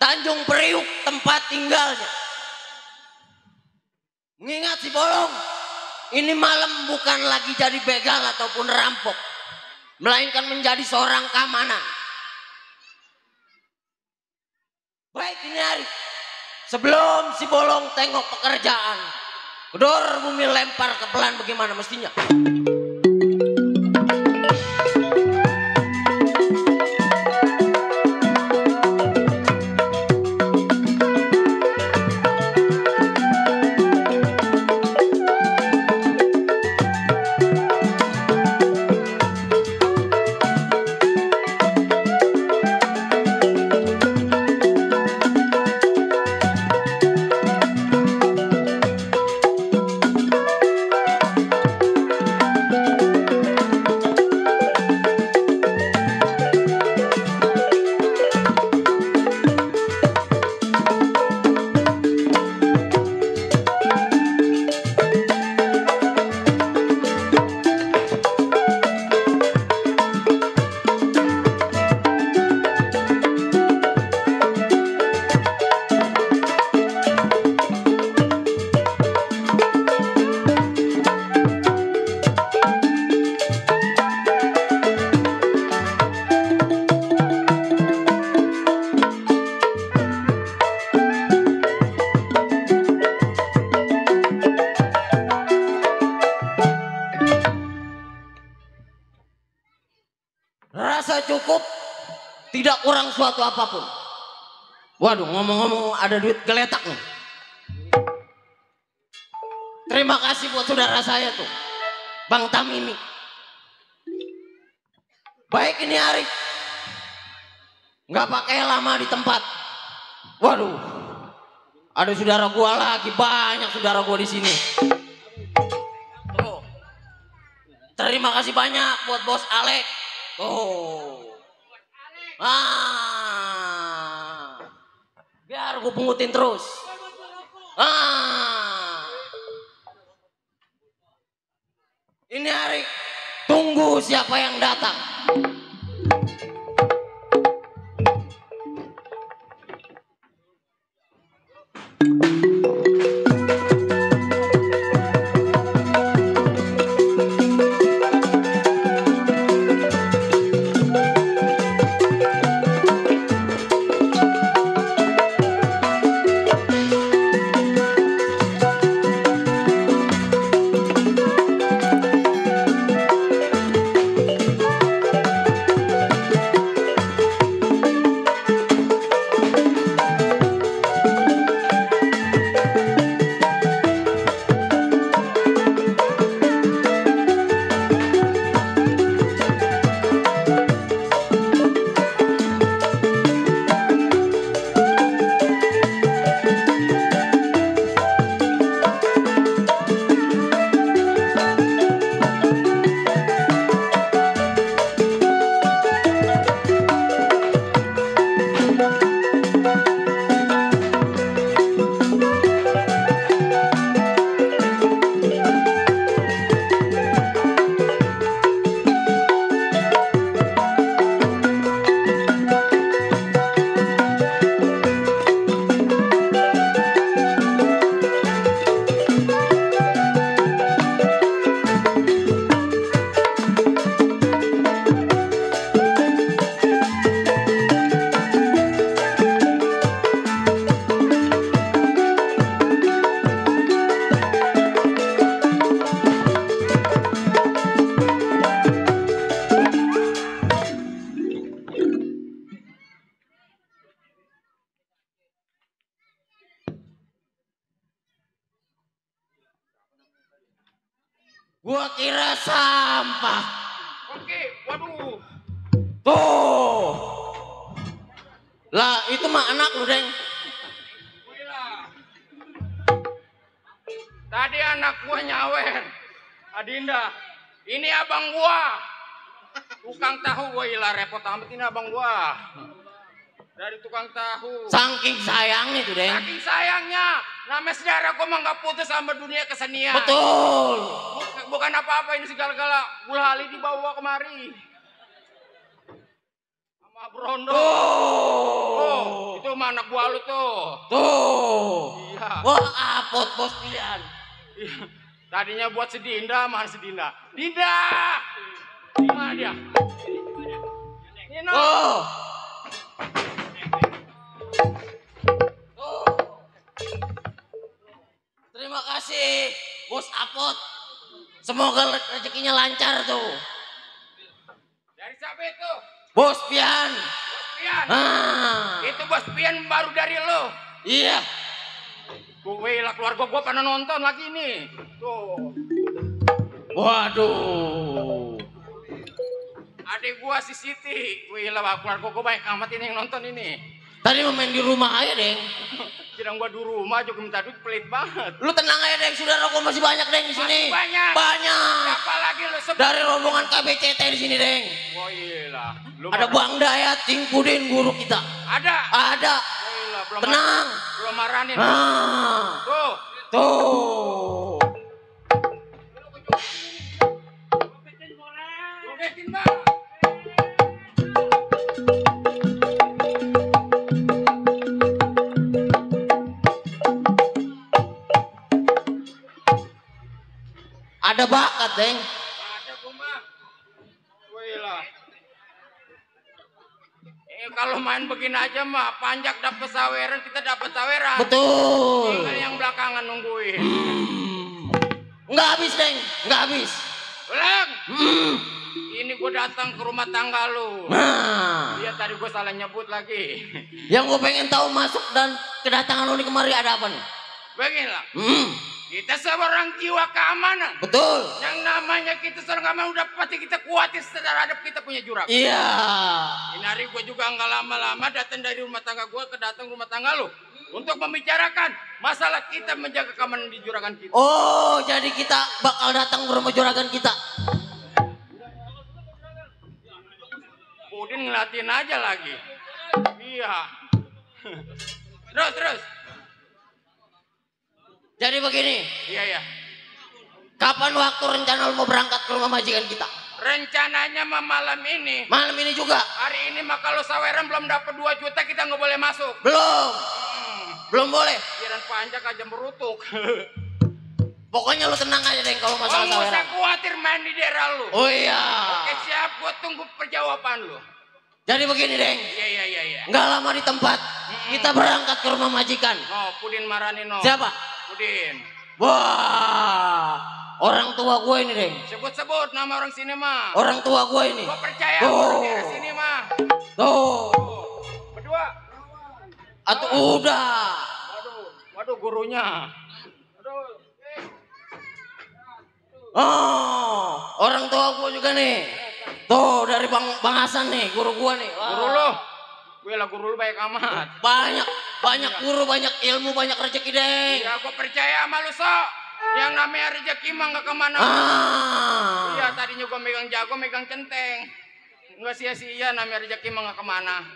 Tanjung Priuk tempat tinggalnya. Mengingat si Bolong, ini malam bukan lagi jadi begal ataupun rampok, melainkan menjadi seorang keamanan. Baik ini hari, sebelum si Bolong tengok pekerjaan, gedor bumi lempar ke pelan bagaimana mestinya. Rasa cukup, tidak kurang suatu apapun. Waduh, ngomong-ngomong ada duit geletak nih. Terima kasih buat saudara saya tuh, Bang Tamimi. Baik ini hari, nggak pakai lama di tempat. Waduh, ada saudara gua lagi, banyak saudara gua di sini. Tuh. Terima kasih banyak buat Bos Alek. Biar gue pungutin terus. Ini hari, tunggu siapa yang datang. Gua kira sampah. Oke, waduh. Tuh. Lah itu mah anak lu, Deng. Gila. Tadi anak gua nyawer. Adinda, ini abang gua. Tukang tahu gua ilah repot amat ini abang gua. Dari tukang tahu. Saking sayangnya tuh, Deng. Saking sayangnya. Namanya saudara gua mah gak putus sama dunia kesenian. Betul. Bukan apa-apa ini segala-gala. Bulhali dibawa kemari. Sama Brondo. Oh, itu mah anak gua lu tuh. Tuh. Iya. Wah, apot bos pilihan. Iya. Tadinya buat si Dinda, mana si Dinda? Dinda! Mana dia? Nino. Oh. Terima kasih, Bos Apot. Semoga rezekinya lancar tuh. Dari siapa itu? Bos Pian. Bos Pian. Ah. Itu Bos Pian baru dari lo. Iya. Gue lah keluarga gue pada nonton lagi nih. Tuh. Waduh. Adik gua si Siti. Wih lah keluarga gue banyak amat ini yang nonton ini. Tadi mau main di rumah aja, Deng. Kira gua di rumah juga minta duit pelit banget. Lu tenang aja, Deng. Saudara gua masih banyak, Deng, di sini. Masih banyak. Banyak. Apalagi lu Dari rombongan KBCT di sini, Deng. Oh iya lah. Ada Bang Dayat, Cing Pudin, guru kita. Ada. Ada. Gila, belum Tenang. Belum marahin. Ah. Tuh. Tuh. Jogetin bang. Ada bakat, Deng. Ada kumah. Wih lah. Kalau main begini aja mah, panjak dapat saweran, kita dapat saweran. Betul. Tinggal yang belakangan nungguin. Nggak habis, Deng. Nggak habis. Ulang. Ini gue datang ke rumah tangga lu. Nah. Iya tadi gue salah nyebut lagi. Yang gue pengen tahu masuk dan kedatangan lu di kemari ada apa nih? Beginilah. Kita seorang jiwa keamanan. Betul. Yang namanya kita seorang keamanan udah pasti kita kuatin terhadap kita punya jurang. Iya. Ini hari gue juga nggak lama-lama datang dari rumah tangga gue ke datang rumah tangga lu. Untuk membicarakan masalah kita menjaga keamanan di juragan kita. Oh, jadi kita bakal datang ke rumah juragan kita. Udin ngeliatin aja lagi. Iya. Terus. Jadi begini. Iya. Kapan waktu rencana lu mau berangkat ke rumah majikan kita? Rencananya mah malam ini. Malam ini juga? Hari ini mah kalau saweran belum dapat 2 juta kita nggak boleh masuk. Belum. Belum boleh. Pikiran panjang aja merutuk. Pokoknya lu tenang aja, Deng, kalau masalah Nggak saweran. usah khawatir main di daerah lu. Oh iya. Oke siap, gua tunggu perjawaban lu. Jadi begini, Deng. Iya. Nggak lama di tempat. Kita berangkat ke rumah majikan. No, Pudin marani no. Siapa? Pudin. Wah, orang tua gue ini, Deng. Sebut-sebut nama orang sini mah. Orang tua gue ini. Gua percaya Oh. orang daerah sini mah. Tuh. Berdua. Atau udah. Waduh gurunya. Oh, orang tua gue juga nih. Tuh dari Bang Hasan nih, guru gue nih. Wah. Guru lu. Gue lah guru lu baik amat. Banyak guru, banyak ilmu, banyak rezeki, Deng. Ya gua percaya sama lu sok. Yang namanya rezeki mah gak kemana. Iya tadinya gua megang jago, megang centeng. Nggak sia-sia namanya rezeki mah gak kemana.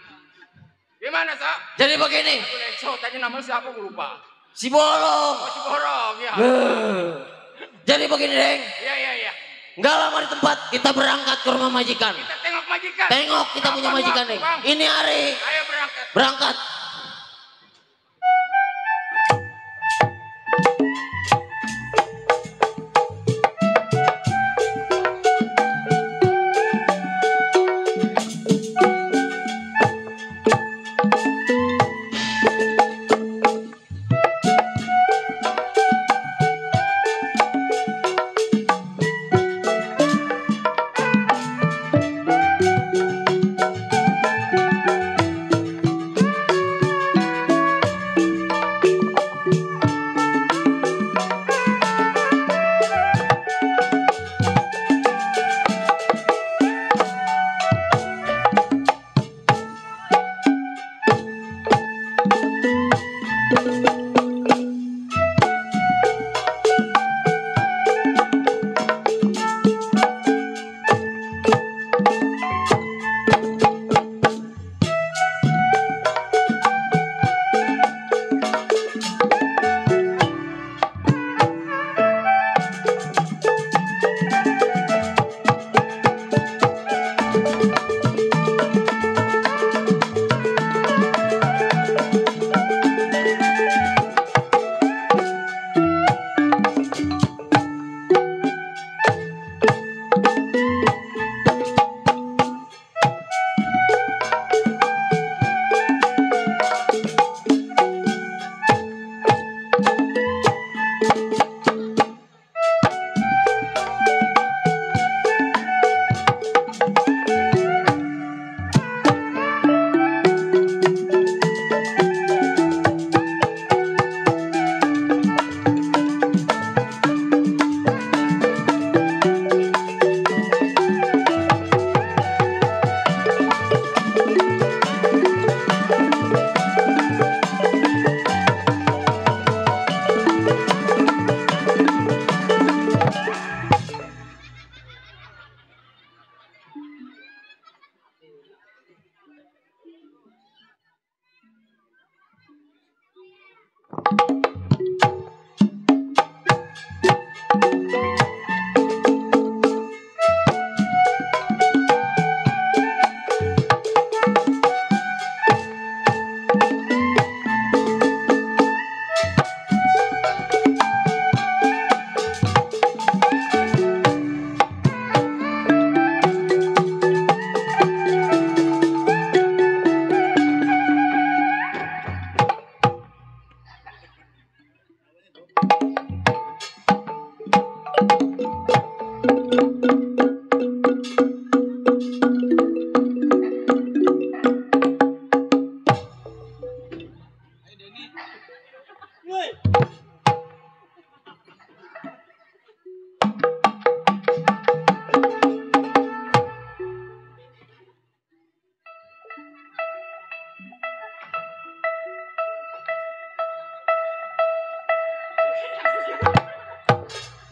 Gimana sok? Jadi begini. So, tadi nama lu siapa gue lupa. Si Bolong. Oh si Borong ya. Jadi begini, Deng. Iya. Nggak lama di tempat kita berangkat ke rumah majikan. Kita tengok majikan. Tengok kita punya majikan, Deng. Ini hari. Ayo berangkat. Berangkat.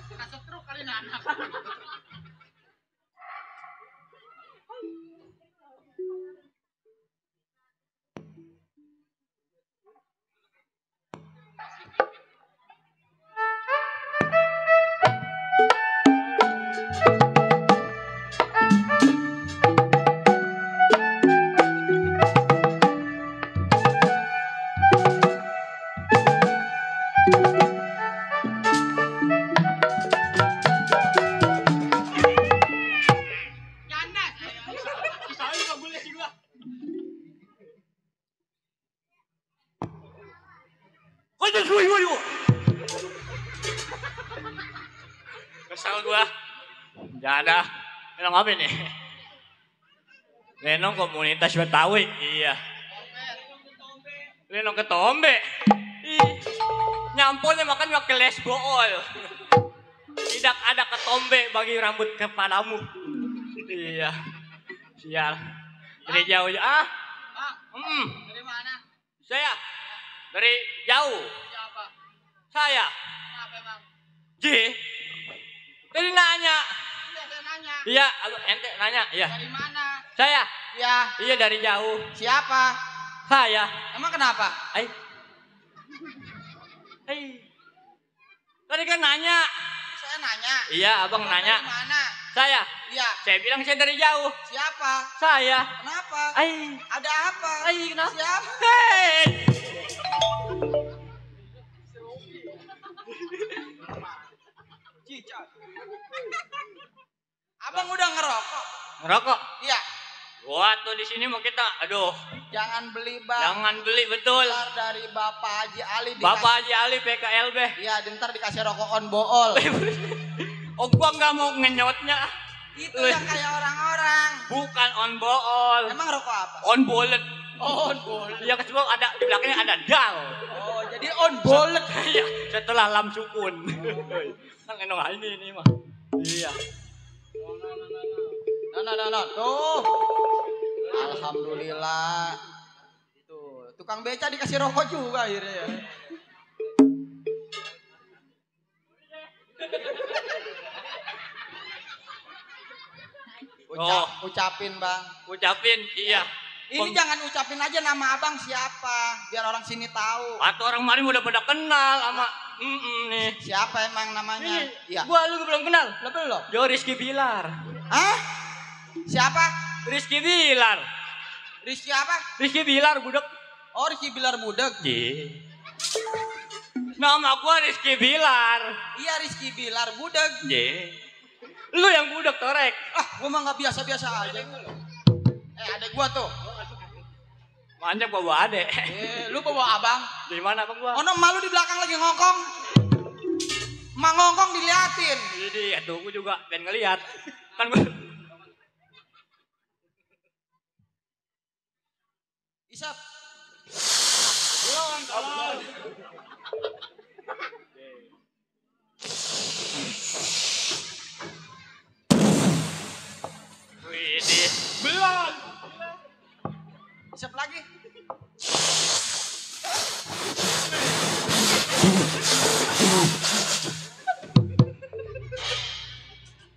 Kena setruk kali anak. Janda saya. Saya nggak boleh sih gua. Waduh. Kesal gua. Janda. Lenong apa nih? Lenong komunitas Betawi. Iya. Lenong ketombe. Ih. Nyampurnya makan pakai les bool. Tidak ada ketombe bagi rambut kepadamu. Iya. Sial. Dari jauh ah. Pak, dari mana? Saya dari jauh. Siapa? Saya. Kenapa bang? Ji. Tadi nanya. Iya saya nanya. Iya, ente nanya. Iya. Dari mana? Saya. Ya. Iya dari jauh. Siapa? Saya. Emang kenapa? Ay. Tadi kan nanya. Saya nanya. Iya, abang Abang nanya. dari mana? Saya. Iya. Saya bilang saya dari jauh. Siapa? Saya. Kenapa? Ay. Ada apa? Ay, kenapa? Siapa? Hei. Abang udah ngerokok? Ngerokok. Iya. Gua tuh di sini mau kita. Aduh. Jangan beli bang. Jangan beli betul. Ntar dari Bapak Haji Ali dikasih. Bapak Haji Ali PKLB. Iya, ntar dikasih rokok on bool. Oh gua nggak mau ngenyotnya. Itu yang kayak orang-orang. Bukan on bool. Emang rokok apa? On bullet. On bool. Ya kecuali ada di belakangnya ada dal. Oh, jadi on bolet. Iya, setelah lam sukun. Kan enong ini mah. Iya. No. Tuh. Alhamdulillah. Tuh, tukang beca dikasih rokok juga akhirnya ya. Ucapin bang. Ucapin, iya. Ini jangan ucapin aja nama abang siapa, biar orang sini tahu. Atau orang mari udah pada kenal sama nih. Siapa emang namanya? Iya. Gua lu belum kenal. Lo belum? Jo Rizky Bilar. Hah? Siapa? Rizky Bilar. Rizky apa? Rizky Bilar budek. Oh, Rizky Bilar budek. Iya. Nama gua Rizky Bilar. Iya, Rizky Bilar budek. Iya. Lu yang budek torek. Ah, gua mah nggak biasa-biasa aja. Adek gua tuh. Manjak bawa adek. Lu bawa abang. Di mana abang gua? Oh, no, malu di belakang lagi ngongkong. Mak ngongkong diliatin. Jadi ya tuh gua juga dan ngelihat. Kan gua Isap. Widih. Belum. Isap lagi.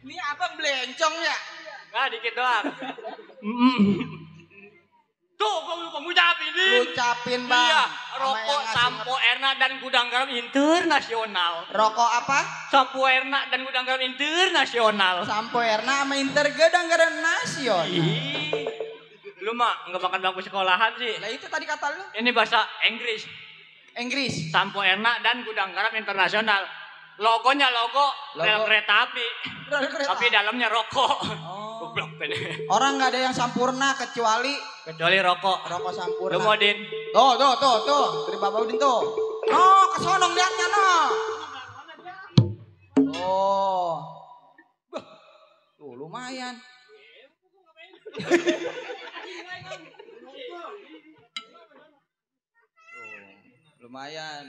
Ini abang belencong ya? Nggak dikit doang. Tuh, gua lupa ngucapin Lu ucapin bang. Iya, Sama rokok yang ngasih Sampo Erna dan Gudang Garam Internasional. Rokok apa? Sampo Erna dan Gudang Garam Internasional. Sampo Erna sama Intergedang Nasional. Ih, lu mah nggak makan bangku sekolahan sih. Lah itu tadi kata lu. Ini bahasa Inggris. Inggris. Sampo Erna dan Gudang Garam Internasional. Logonya logo rel kereta api. Rel kereta. Tapi dalamnya rokok. Oh. Goblok ini. Orang nggak ada yang sampurna kecuali Rokok. rokok sampurna. Lu mau Din? Tuh. Dari Bapak Udin tuh. No, kesono lihatnya no. Oh. lumayan. Tuh, lumayan.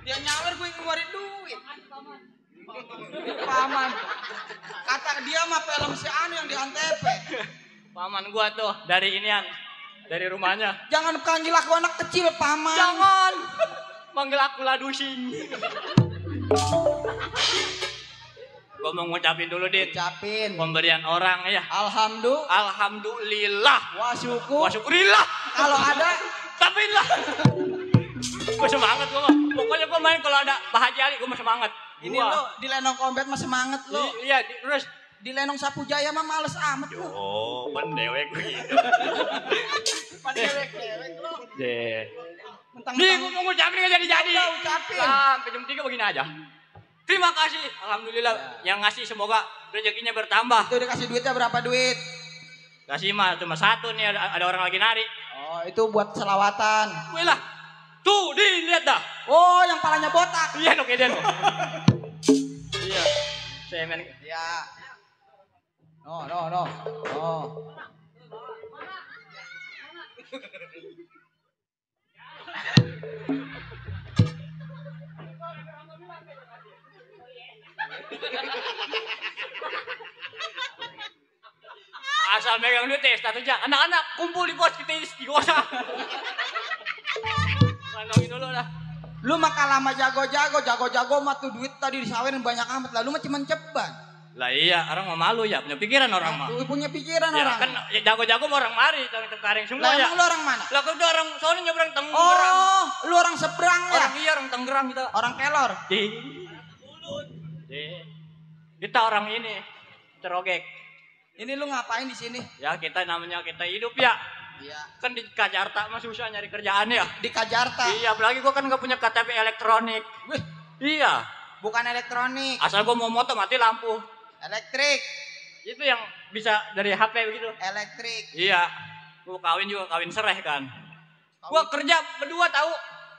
Dia nyawer gue ngeluarin duit. Paman. Kata dia mah film si Anu yang di Antv. Paman gua tuh dari inian, dari rumahnya. Jangan panggil aku anak kecil, Paman. Jangan panggil aku ladusing. Gua mau ngucapin dulu, Din. Ucapin. Pemberian orang ya. Alhamdulillah. Wa syukurillah. Kalau ada Tapi lah. Gue semangat gue mah. Pokoknya gue main kalau ada Pak Haji Ali gue mah semangat. ini lo di Lenong Kombet mah semangat lo. Iya, terus Di Lenong Sapu Jaya mah males amat lo. oh, pendewek gitu. Padewek lo. Deh. Mentang Nih, gue mau ngucapin gak jadi-jadi. Udah, ucapin. Sampai jam 3 begini aja. Terima kasih. Alhamdulillah. Yang ngasih semoga rezekinya bertambah. Itu dikasih duitnya berapa duit? Kasih mah cuma satu nih, ada orang lagi nari. Oh, itu buat selawatan. Wih lah. Tuh, dilihat dah. Oh, yang palanya botak. Iya dong, Eden. Iya. Semen. Ya. No. Oh. Asal megang duit ya, statusnya. Anak-anak kumpul di pos kita istiqosa. Kanongin dulu lah. Lu mah kalah sama jago-jago mah tuh duit tadi disawerin banyak amat lah. Lu mah cuman ceban. Lah iya, orang mah malu ya, punya pikiran orang mah. Lu punya pikiran Ya orang. kan ya, jago-jago mah orang mari, Tengkareng semua Lah ya. emang lu orang mana? Lah udah orang soalnya nyebrang Tangerang. Oh, lu orang seberang ya? Orang iya orang Tangerang kita. Orang Kelor. Di. Kita orang ini cerogek. Ini lu ngapain di sini? Ya kita namanya kita hidup ya. Iya. Kan di Jakarta mah susah nyari kerjaan ya. Di Kajarta. Iya, apalagi gua kan nggak punya KTP elektronik. Wih, Iya. bukan elektronik, Asal gua mau moto mati lampu. elektrik. Itu yang bisa dari HP begitu. Elektrik. Iya. Gua kawin juga kawin sereh kan. Gua kerja berdua tahu.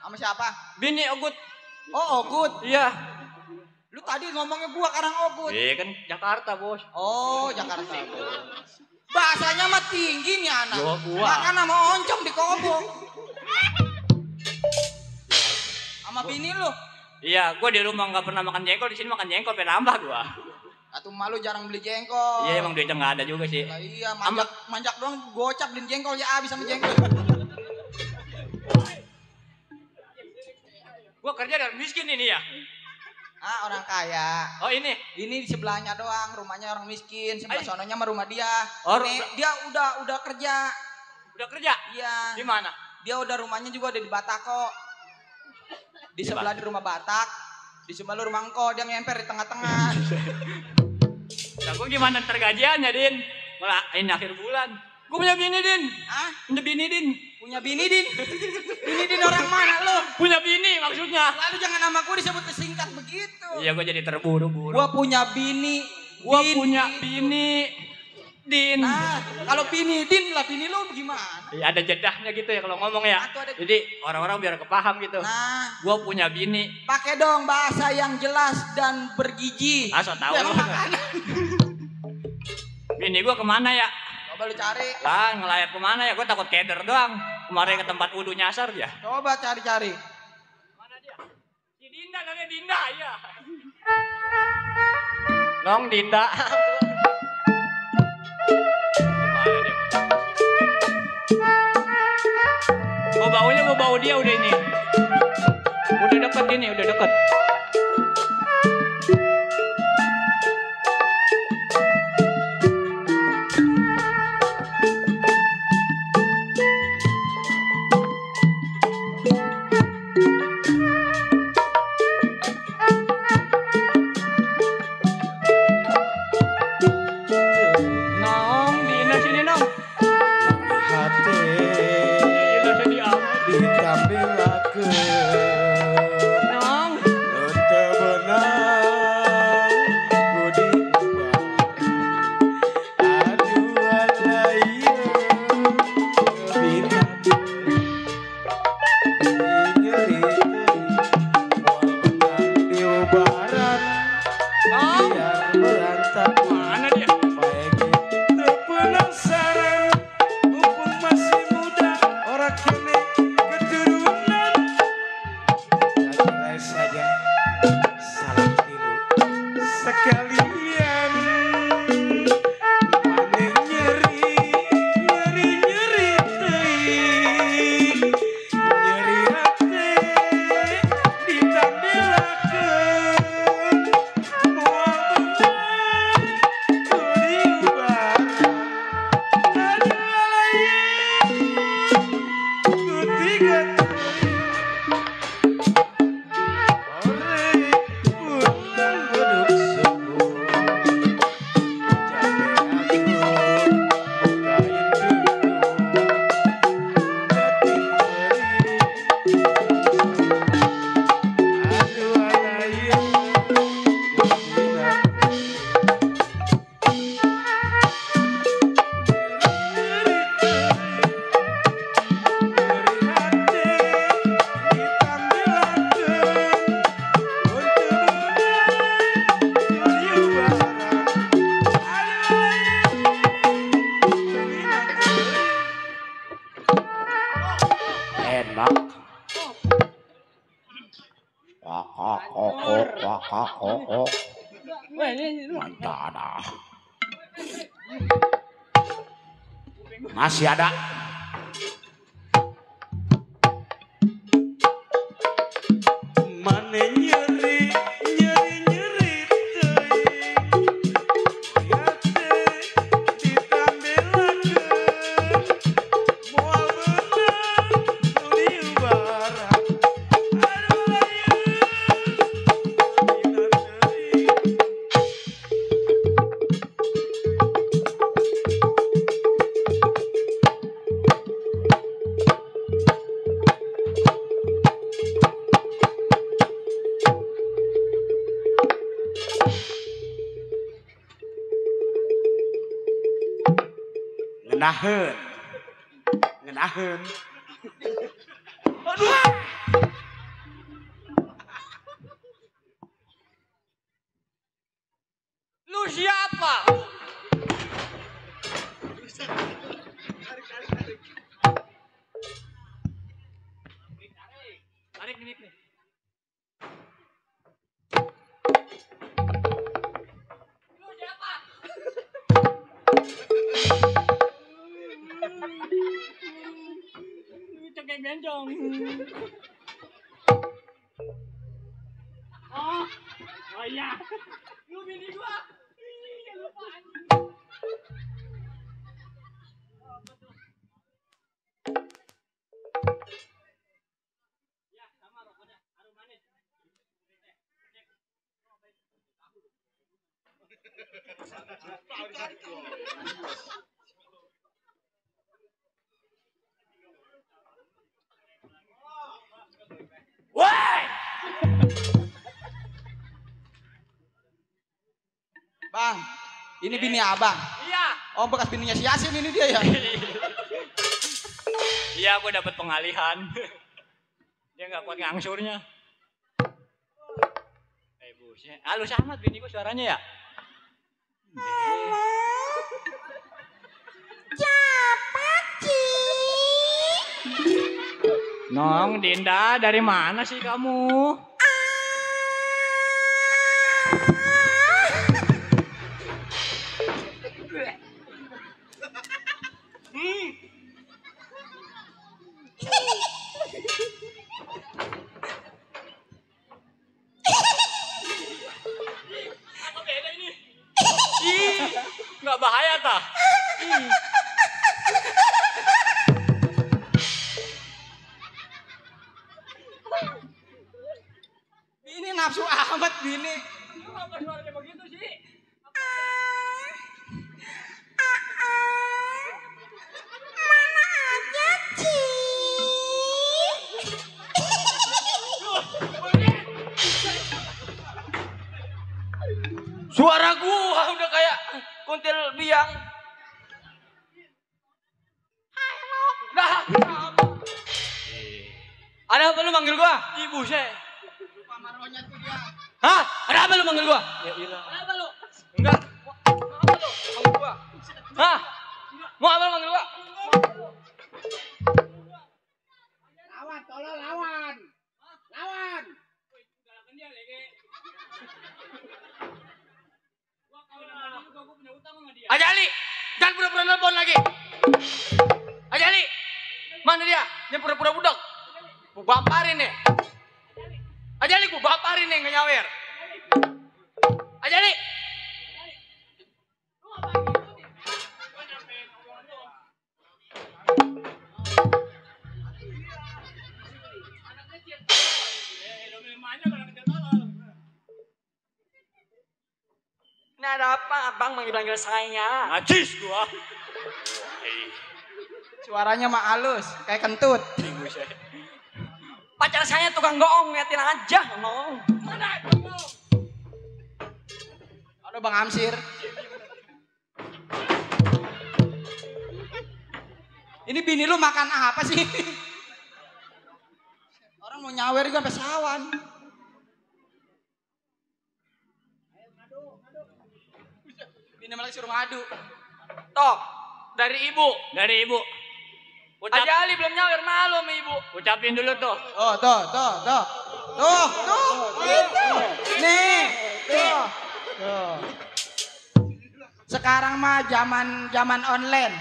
Sama siapa? Bini Ogut. Oh, Ogut. Iya. Lu tadi ngomongnya gua karang Ogut. Iya kan Jakarta, Bos. Oh, Jakarta. Bahasanya mah tinggi nih anak. Gua. Makan sama oncom di kobong. Sama bini lu. Iya, gua di rumah nggak pernah makan jengkol, di sini makan jengkol penambah gua. Atau malu jarang beli jengkol. Iya, emang duitnya nggak ada juga sih. Lah iya, manjak doang gocap beli jengkol ya habis sama jengkol. Gua kerja dari miskin ini ya. Ah, orang kaya. Oh, ini. Ini di sebelahnya doang, rumahnya orang miskin, sebelah Ay. sononya mah rumah dia. Oh, Nih, dia udah kerja. Udah kerja? Iya. Di mana? Dia udah rumahnya juga ada di Batak kok. Di sebelah di rumah Batak, di sebelah rumah engkau, dia ngemper di tengah-tengah. Nah, gua gimana tergajiannya, Din? Malah ini akhir bulan. Gua punya bini, Din. Hah? Punya bini, Din. Punya bini Din? Bini Din orang mana lo? Punya bini maksudnya. Lalu jangan nama gue disebut singkat begitu. Iya, gua jadi terburu-buru. Gua punya bini. Gua Din, punya gitu. bini. Din. Nah, kalau bini Din lah, bini lo gimana? Ya, ada jedahnya gitu ya kalau ngomong ya. Atau ada- Jadi orang-orang biar kepaham gitu. Nah, Gua punya bini. pakai dong bahasa yang jelas dan bergiji. Asal tahu Ya, lu. makanya. Bini gua kemana ya? Coba lu cari. Lah, ngelayap kemana ya? Gua takut keder doang. Kemarin ke tempat wudhu nyasar dia. Coba cari-cari. Mana dia? Si Dinda, namanya Dinda, iya. Nong Dinda. Gimana dia? Gua bau dia udah ini. Udah deket ini, udah deket. Nong, Dinda sini Nong. hati Dinda sedih amat. ditampilakeun Nong. Mantap. Masih ada. Mana nyeri teuing. Ya teh ditambelakeun. Moal beunang nu diubaran. Aduh layeun. Dina teuing. Ngenaheun. Lu siapa? Tarik nih. Lu siapa? Cengkeh bencong. Oh iya. Lu bini gua. Ih, lupa. Ya, sama rokoknya. Harum manis. Woi! Bang, ini bini abang. Iya. Oh, bekas bininya si Yasin ini dia ya. Iya, gue dapet pengalihan. Dia nggak kuat ngangsurnya. Buset. Halus amat bini gue suaranya ya. Nong, Dinda, dari mana sih kamu? Apa beda ini? Ih, nggak bahaya tah? Ih. Bini nafsu amat bini. Kenapa suaranya begitu sih? Suara gua udah kayak kuntil biang. Dah. Ada apa lu manggil gua? Ibu saya. Hah? Ada apa lu manggil gua? Ya ilah. Ada apa lu? Enggak. Mau apa lu? Manggil gua. Hah? Mau apa lu manggil gua? Lawan, tolong lawan. Lawan. Aja Ali, jangan pura-pura nelpon lagi. Aja Ali, mana dia? Yang pura-pura budak. Gua baparin nih. Aja Ali, gua baparin nih nggak nyawer. Aja Ali. Ini ada apa abang manggil-manggil saya? Najis gua. Suaranya mah halus, kayak kentut. Pacar saya tukang goong, liatin aja ngomong. Ada Bang Amsir. Ini bini lu makan apa sih? Orang mau nyawer juga sampai sawan. Bini malah suruh ngadu. Tok, dari ibu. Dari ibu. Ucap, Aja Ali belum nyawer malu sama ibu. ucapin dulu tuh. Oh, tuh. Gitu. Nih. Tuh. Sekarang mah zaman online.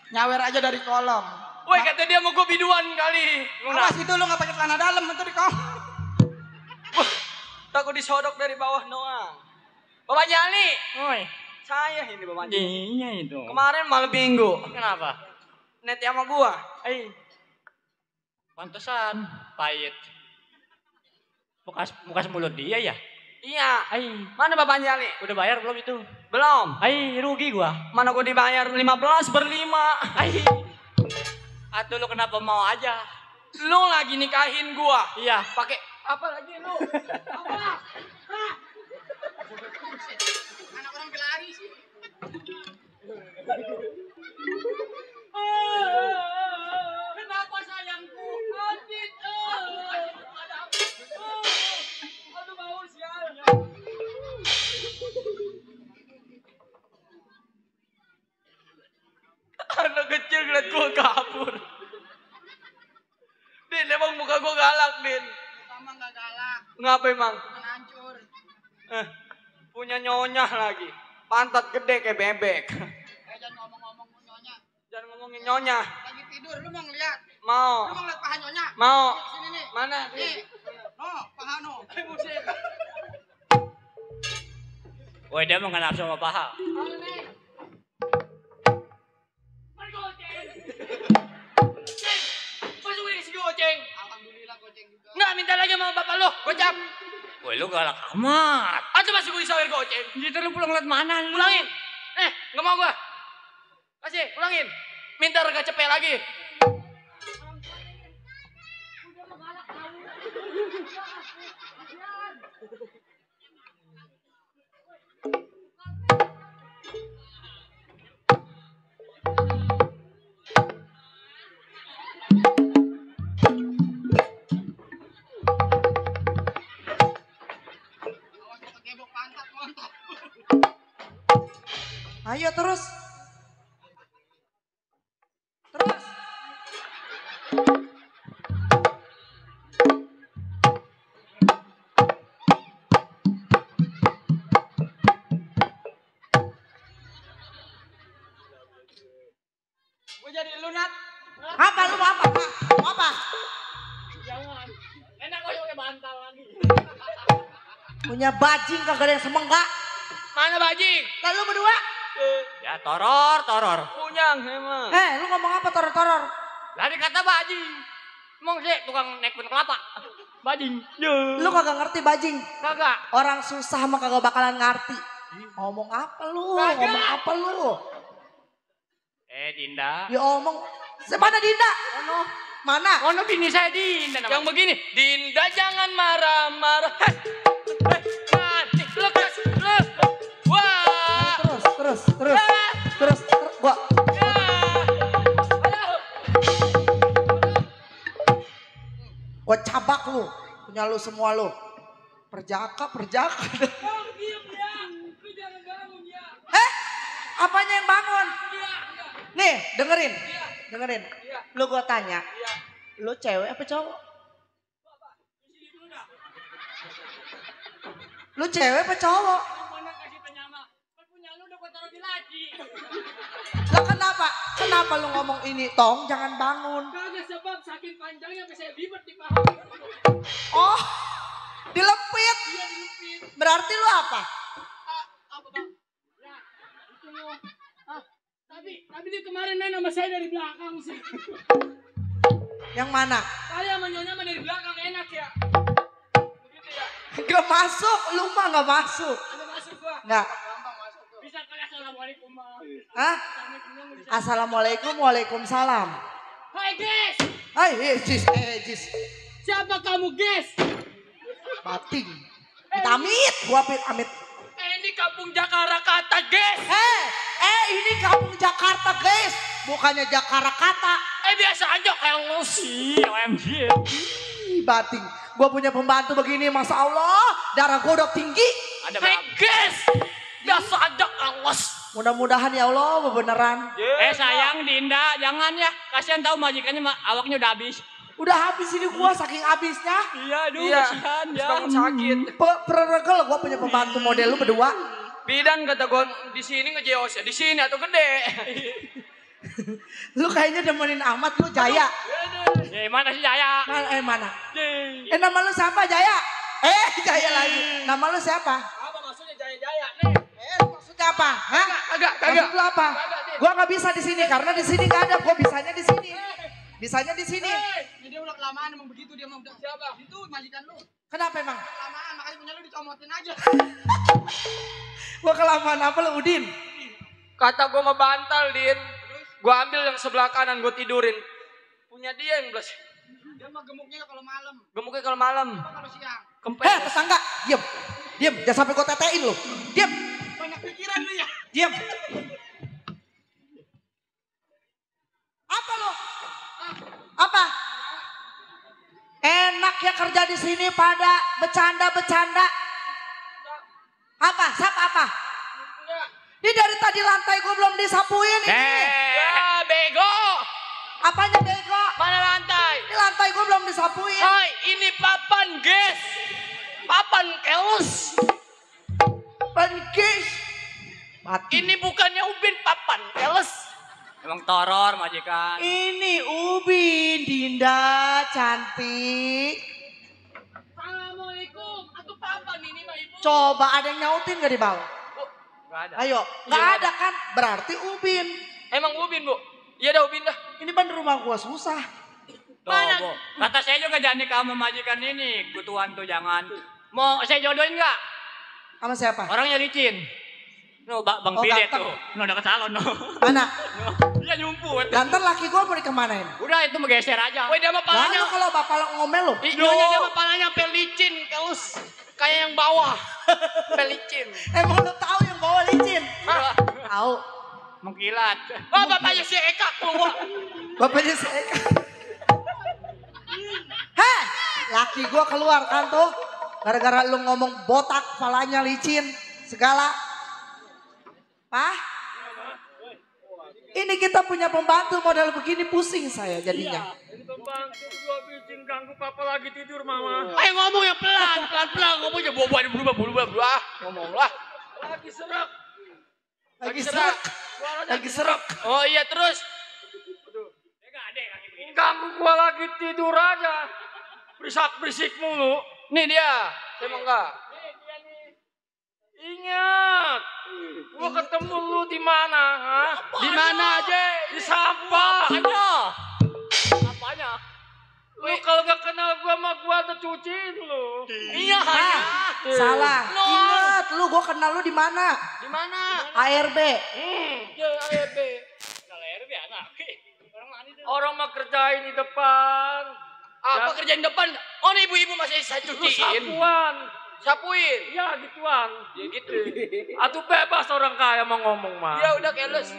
Nyawer aja dari kolong. Woi, kata dia mau gue biduan kali. Awas itu lu gak pakai celana dalam itu di kolong. Takut disodok dari bawah doang. Bapak Jali. Woi. Saya ini Bapak Jali. Iya itu. Kemarin malam minggu. Kenapa? Net sama gua. Pantesan pahit. Bekas mulut dia ya? Iya. Mana Bapak Jali? Udah bayar belum itu? Belum. Rugi gua. Mana gua dibayar 15/5. Atuh lu kenapa mau aja? Lu lagi nikahin gua. Iya. Pakai apa lagi lu? Apa? Anak orang gelari sih. Kenapa sayangku? Adit. Aduh bau sial. Anak kecil ngeliat gua kabur. Din, emang muka gua galak, Din. Sama gak galak. Ngapa emang? Hancur. Punya nyonya lagi. Pantat gede kayak bebek. Jangan ngomong-ngomong nyonya. Jangan ngomongin nyonya. Lagi tidur lu mau ngeliat. Mau. Lu mau ngeliat paha nyonya. Mau. Sini nih. Mana? Nih. No, paha no. Buset. Woi, dia mau nafsu sama paha. Paha nih. Masukin si goceng. Alhamdulillah goceng juga. Nggak, minta lagi sama bapak lo. Gocap. Woi, lu galak amat. Atau masih gue disawer goceng. Gitu lu pulang liat mana lu? Pulangin. Nggak mau gua. Kasih, pulangin. Minta harga cepet lagi. Ayo terus. Terus. Gue jadi lunat. Apa lu apa? Mau apa? Jangan. Enak gue pakai bantal lagi. Punya bajing kagak ada yang semenggak. Mana bajing? Lalu berdua. Ya toror. Punyang emang. Lu ngomong apa toror-toror? Lari kata bajing. Emang sih tukang naik pohon kelapa. Bajing. Lu kagak ngerti bajing. Kagak. Orang susah mah kagak bakalan ngerti. Ngomong apa lu? Kagak. Ngomong apa lu? Dinda. Ya omong. Mana Dinda? Mana? Ono bini saya Dinda Yang begini, Dinda jangan marah-marah. Nanti lekas. Wah. Terus. Gua. Gua cabak lu. Punya lu semua lu. Perjaka. Apanya yang bangun? Nih, dengerin. Lu gua tanya. Lu cewek apa cowok? Lu cewek apa cowok? Lah kenapa? Kenapa lu ngomong ini? Tong, jangan bangun. Kagak sebab saking panjangnya sampai saya bibet di paha. Oh, dilempit. Iya dilupit. Berarti lu apa? Apa bang? Ya, itu lo. Tapi dia kemarin main sama saya dari belakang sih. Yang mana? Saya sama Nyonya mah dari belakang enak ya. Begitu ya. Gak masuk, lu mah gak masuk. Udah masuk gua. Nggak. Gampang masuk tuh. Bisa kali assalamualaikum bang. Hah? Assalamualaikum, waalaikumsalam. Hai guys. Hai, Jis. Siapa kamu guys? Bating. Amit, gua amit. Ini kampung Jakarta guys. Ini kampung Jakarta, guys. Bukannya Jakarta. Biasa aja kayak lo sih. OMG. Bating. Gua punya pembantu begini, Masya Allah. Darah gua udah tinggi. Ada Hey berapa? guys. Biasa aja kalos. Mudah-mudahan ya Allah beneran. Sayang Dinda, jangan ya. Kasihan tahu majikannya awaknya udah habis. Udah habis ini gua saking habisnya. Iya, aduh, kasihan ya. Bangun sakit. Preregel gua punya pembantu model lu berdua. Bidan kata gue di sini ngejeos ya, di sini atau gede. Lu kayaknya demenin amat lu Jaya. Ya mana sih Jaya? Mana? Nama lu siapa Jaya? Jaya lagi. Nama lu siapa? Apa maksudnya Jaya nih? Maksudnya apa? Hah? Kagak. Maksud lu apa? Gua nggak bisa di sini karena di sini nggak ada. Gua bisanya di sini. Bisanya di sini. Dia udah kelamaan emang begitu dia mau siapa? Itu majikan lu. Kenapa emang? Kelamaan makanya punya lu dicomotin aja. Gua kelamaan apa lu Udin? Kata gue mau bantal, Din. Gue ambil yang sebelah kanan, gue tidurin. Punya dia yang belas. Dia mah gemuknya kalau malam. Gemuknya kalau malam. Apa kalau siang? Kempes. Tetangga, diam. Jangan sampai gua tetein lu. Diam. Banyak pikiran lu ya. Diam. Apa lu? Apa? Enak ya kerja di sini pada bercanda. Apa? Siapa apa? Ini dari tadi lantai gue belum disapuin ini. Ya bego. Apanya bego? Mana lantai? Ini lantai gue belum disapuin. Hai, ini papan, guys. Papan keles. Pankis. Ini bukannya ubin, papan keles. Emang toror majikan. Ini Ubin, Dinda, cantik. Assalamualaikum. Atau papan ini mah ibu. Coba ada yang nyautin gak di bawah? Gak ada. Ayo, gak ada kan? Berarti Ubin. Emang ubin bu? Iya dah ubin dah. Ini ban rumah gua susah. Mana? Bu. Kata saya juga jangan nikah sama majikan ini. Kutuan tuh jangan. Mau saya jodohin gak? Sama siapa? Orangnya licin. No, Bang Oh, Pide ganteng. tuh. No, udah ke salon no. Mana? Dia nyumput. Ganteng laki gua mau dikemanain? Udah itu mau geser aja. Woi dia mah Lalu palanya. kalau bapak lo ngomel lo. Nyonya dia mah palanya pelicin. Kelus. Kayak yang bawah. Pelicin. Emang lo tahu yang bawa licin? Hah? Tahu. Mengkilat. Oh bapaknya si Eka keluar. Bapaknya si Eka. Heh, laki gua keluar kan tuh. Gara-gara lu ngomong botak, palanya licin, segala. Pak, ini kita punya pembantu model begini pusing saya jadinya. Ini pembantu gua bikin ganggu papa lagi tidur mama. Ayo ngomong yang pelan ngomongnya berubah. Ngomong lah. Lagi serak. Lagi serak. Oh iya terus. Ganggu gua lagi tidur aja. Berisik mulu. Nih dia. Emang enggak? Ingat. Gua ketemu lu di mana? Hah? Di mana aja? Di sampah. Apanya? Lu kalau gak kenal gua mah gua ada cuciin lu. Iya. Salah. No. Ingat lu, gua kenal lu di mana? Di mana? ARB. Ya ARB. Kalau ARB anak. Orang mah kerjain di depan. Apa kerjain depan? Oh nih ibu-ibu masih saya cuciin. Sapuin. Ya gituan. Ya gitu. Atuh bebas orang kaya mau ngomong mah. Ya udah keles.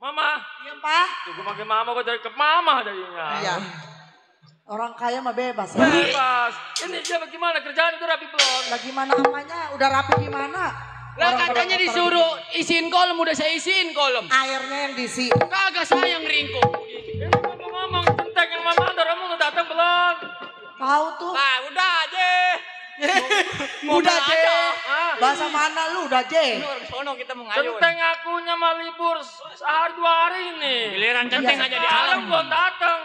Mama. Iya, Pak. Tuh gue panggil mama gue dari ke mama jadinya. Iya. Orang kaya mah bebas. Ya. Bebas. Ini dia bagaimana kerjaan itu rapi belum? Lagi mana apanya? Udah rapi gimana? Lah katanya disuruh isiin kolom, udah saya isiin kolom. Airnya yang diisi. Kagak saya yang ringkuk. Ini ngomong tentang yang mama kamu udah datang belum? Tahu tuh. Nah udah aja. Udah Je. Ah. Bahasa mana lu udah Je? Sono kita mau ngayun. Centeng akunya mah libur sehari 2 hari ini. Giliran centeng aja di alam belum datang.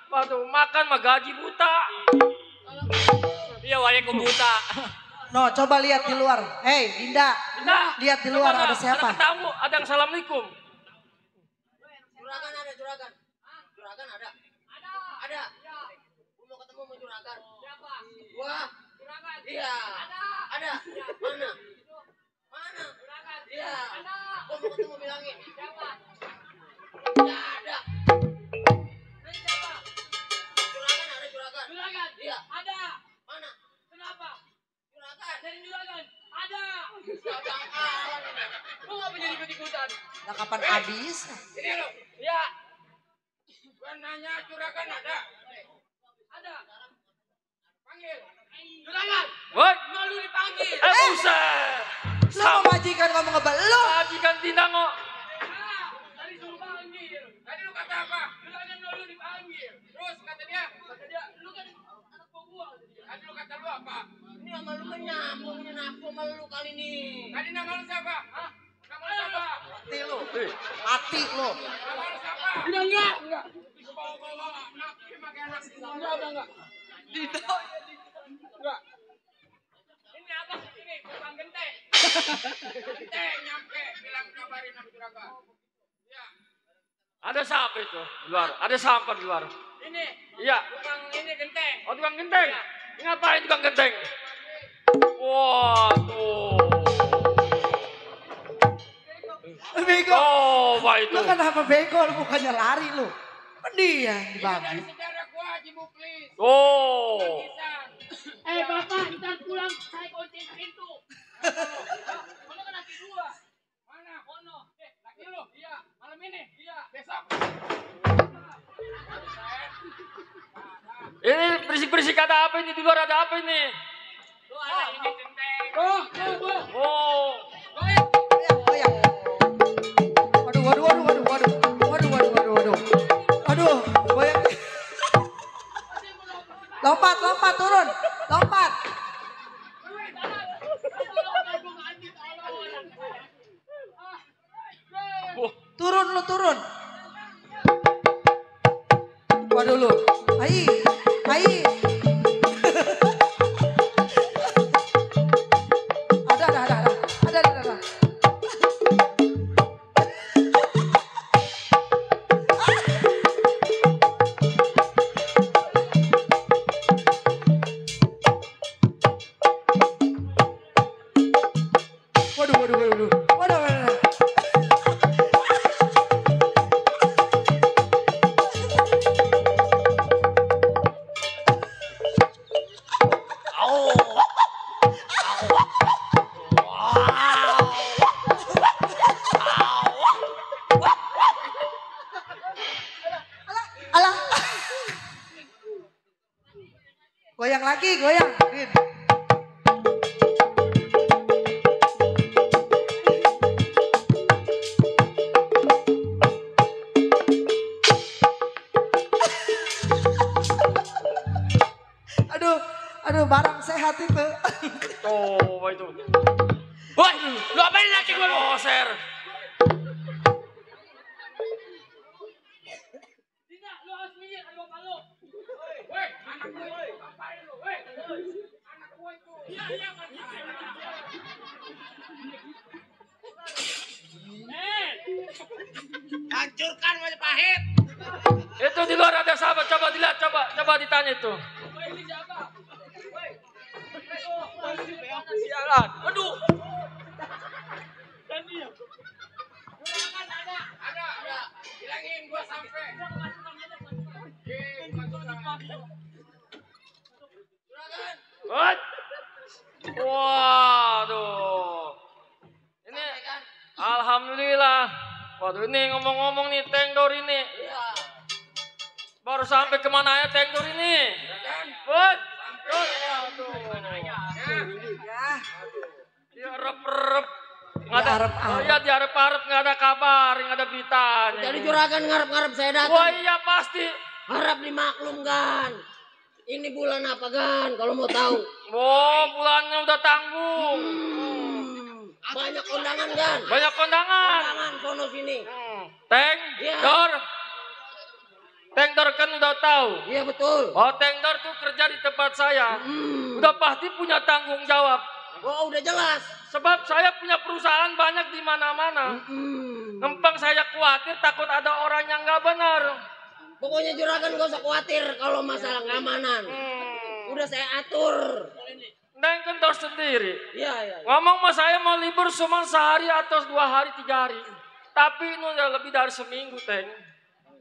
Waduh makan mah gaji buta. Iya wali buta. No, coba lihat di luar. Hei, Dinda. Lihat di luar ada siapa? Ada tamu, ada yang assalamualaikum. Juragan ada, juragan. Juragan ada. Ada. Gua mau ketemu sama juragan. Siapa? Gua. Juragan. Iya. Ada. Mana? Juragan. Iya. Gua mau ketemu bilangin. Siapa? Ya ada. Ini siapa? Juragan ada, juragan. Juragan. Iya. Ada. Mana? Kenapa? Juragan. Dari juragan. Ada. Siapa yang kalah ini? Lu ngapa jadi ikut-ikutan? Nah, kapan habis? Ini lo. Ya. Gua nanya juragan ada. Ada. Panggil. Juragan. Woi. Mau lu dipanggil. Buset. Lu mau majikan ngomong ngebel lu? Majikan tindak kok. Tadi suruh panggil. Tadi lu kata apa? Juragan mau lu dipanggil. Terus kata dia, Ini sama lu kan nyambung, ini aku sama lu kali ini. Tadi nama lu siapa? Hah? Nama lu siapa? Mati lu. Mati lu. Nama lu siapa? Enggak. Bawa-bawa anak, pakai anak. Enggak. Enggak. Ini apa? Ini bukan genteng. Genteng nyampe, bilang kabarin sama juragan. Ya. Ada siapa itu di luar? Ada sampah di luar. Ini. Iya. Tukang ini genteng. Oh, tukang genteng. Ngapain tukang genteng? Waduh. Bego. Oh, apa itu? Lu kenapa bego? Lu bukannya lari lu. Dia yang Ini dibagi. dari saudara gua Haji Muklis. Oh. Bapak, ntar pulang saya kunciin pintu. Mana kan laki dua? Mana? Ono. Laki lu? Iya. Malam ini? Iya. Besok? Ini berisik-berisik ada apa ini? Di luar ada apa ini? Lu anak ini genteng. Oh. Goyang. Waduh. Aduh, goyang. Lompat, turun. Lompat. Turun. Waduh lu. Ai. Ada. Waduh. Alah. Goyang lagi. Rin. Aduh, barang sehat itu. Oh, apa itu? Woi, lu apain laki gua lu? Oh, ser. Tidak, lu harus minggir, ada bapak lu. Woi, anak gua itu. Ngapain lu? Woi, anak gua itu. Iya, kan. Hancurkan Majapahit. Itu di luar ada sahabat. Coba dilihat, coba ditanya itu. Ini siapa? Sialan. Aduh. Dan dia. Juragan ada. Bilangin gua sampai. Juragan. What? Waduh. Ini alhamdulillah. Waduh, ini ngomong-ngomong nih Tengdor ini. Baru sampai kemana ya Tengdor ini? What? Diarep-arep. Nggak ada. Oh iya, diarep-arep, nggak ada kabar, nggak ada berita. Jadi juragan ngarep-ngarep saya datang. Wah iya pasti. Harap dimaklumkan. Ini bulan apa Gan kalau mau tahu? Oh, bulannya udah tanggung. Banyak kondangan Gan. Banyak kondangan. Kondangan sono sini. Tengdor. Tengdor kan udah tahu. Iya betul. Oh, Tengdor tuh kerja di tempat saya. Udah pasti punya tanggung jawab. Oh udah jelas. Sebab saya punya perusahaan banyak di mana-mana. Ngempang saya khawatir takut ada orang yang nggak benar. Pokoknya juragan gak usah khawatir kalau masalah keamanan. Udah saya atur. Neng kan tahu sendiri. Iya. Ngomong sama saya mau libur cuma sehari atau 2 hari 3 hari. Tapi ini udah lebih dari seminggu, Teng.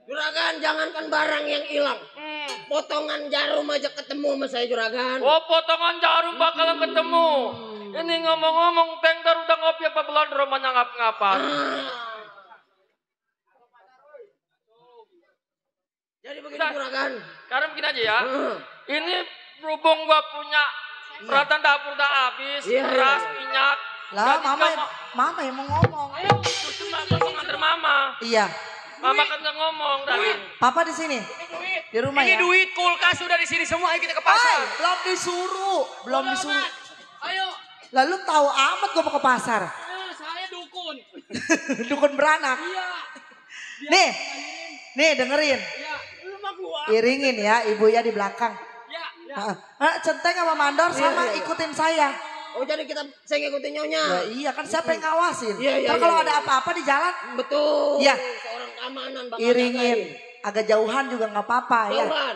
Juragan jangankan barang yang hilang. Potongan jarum aja ketemu sama saya juragan. Oh, potongan jarum bakalan ketemu. Ini ngomong-ngomong Tengdor udah ngopi apa belum rumahnya ngapa-ngapa. Jadi begitu juragan. Sekarang begini aja ya. Ini berhubung gua punya peralatan dapur udah habis, beras, minyak. Lah, mama yang mau ngomong. Ayo, terus mama nganter mama. Iya. Mama kan udah ngomong tadi. Papa di sini. Di rumah Ini ya. duit kulkas sudah di sini semua. Ayo kita ke pasar. Belum disuruh. Belum Udah, disuruh. Mas. Ayo. Lalu tahu amat gue mau ke pasar. Saya dukun. Dukun beranak. Iya. Nih. Nih dengerin. Iya. Lu mah gua. Iringin ya ibu ya di belakang. Ya. Centeng sama mandor sama ikutin saya. Oh jadi saya ngikutin nyonya. Ya, iya kan siapa yang ngawasin? Iya, Ntar kalau iya. ada apa-apa di jalan, Betul. Iya. Seorang keamanan bakal iringin. jagain. Agak jauhan juga nggak apa-apa ya. Jauhan.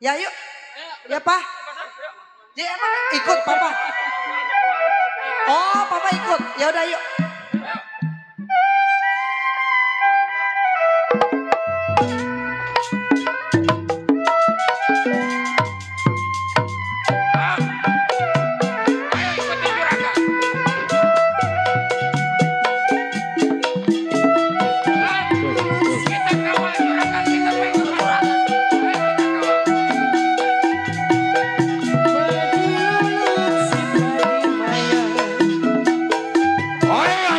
Ya yuk. Ya Pak. Ya emang ikut Papa. Oh Papa ikut. Ya udah yuk. Oh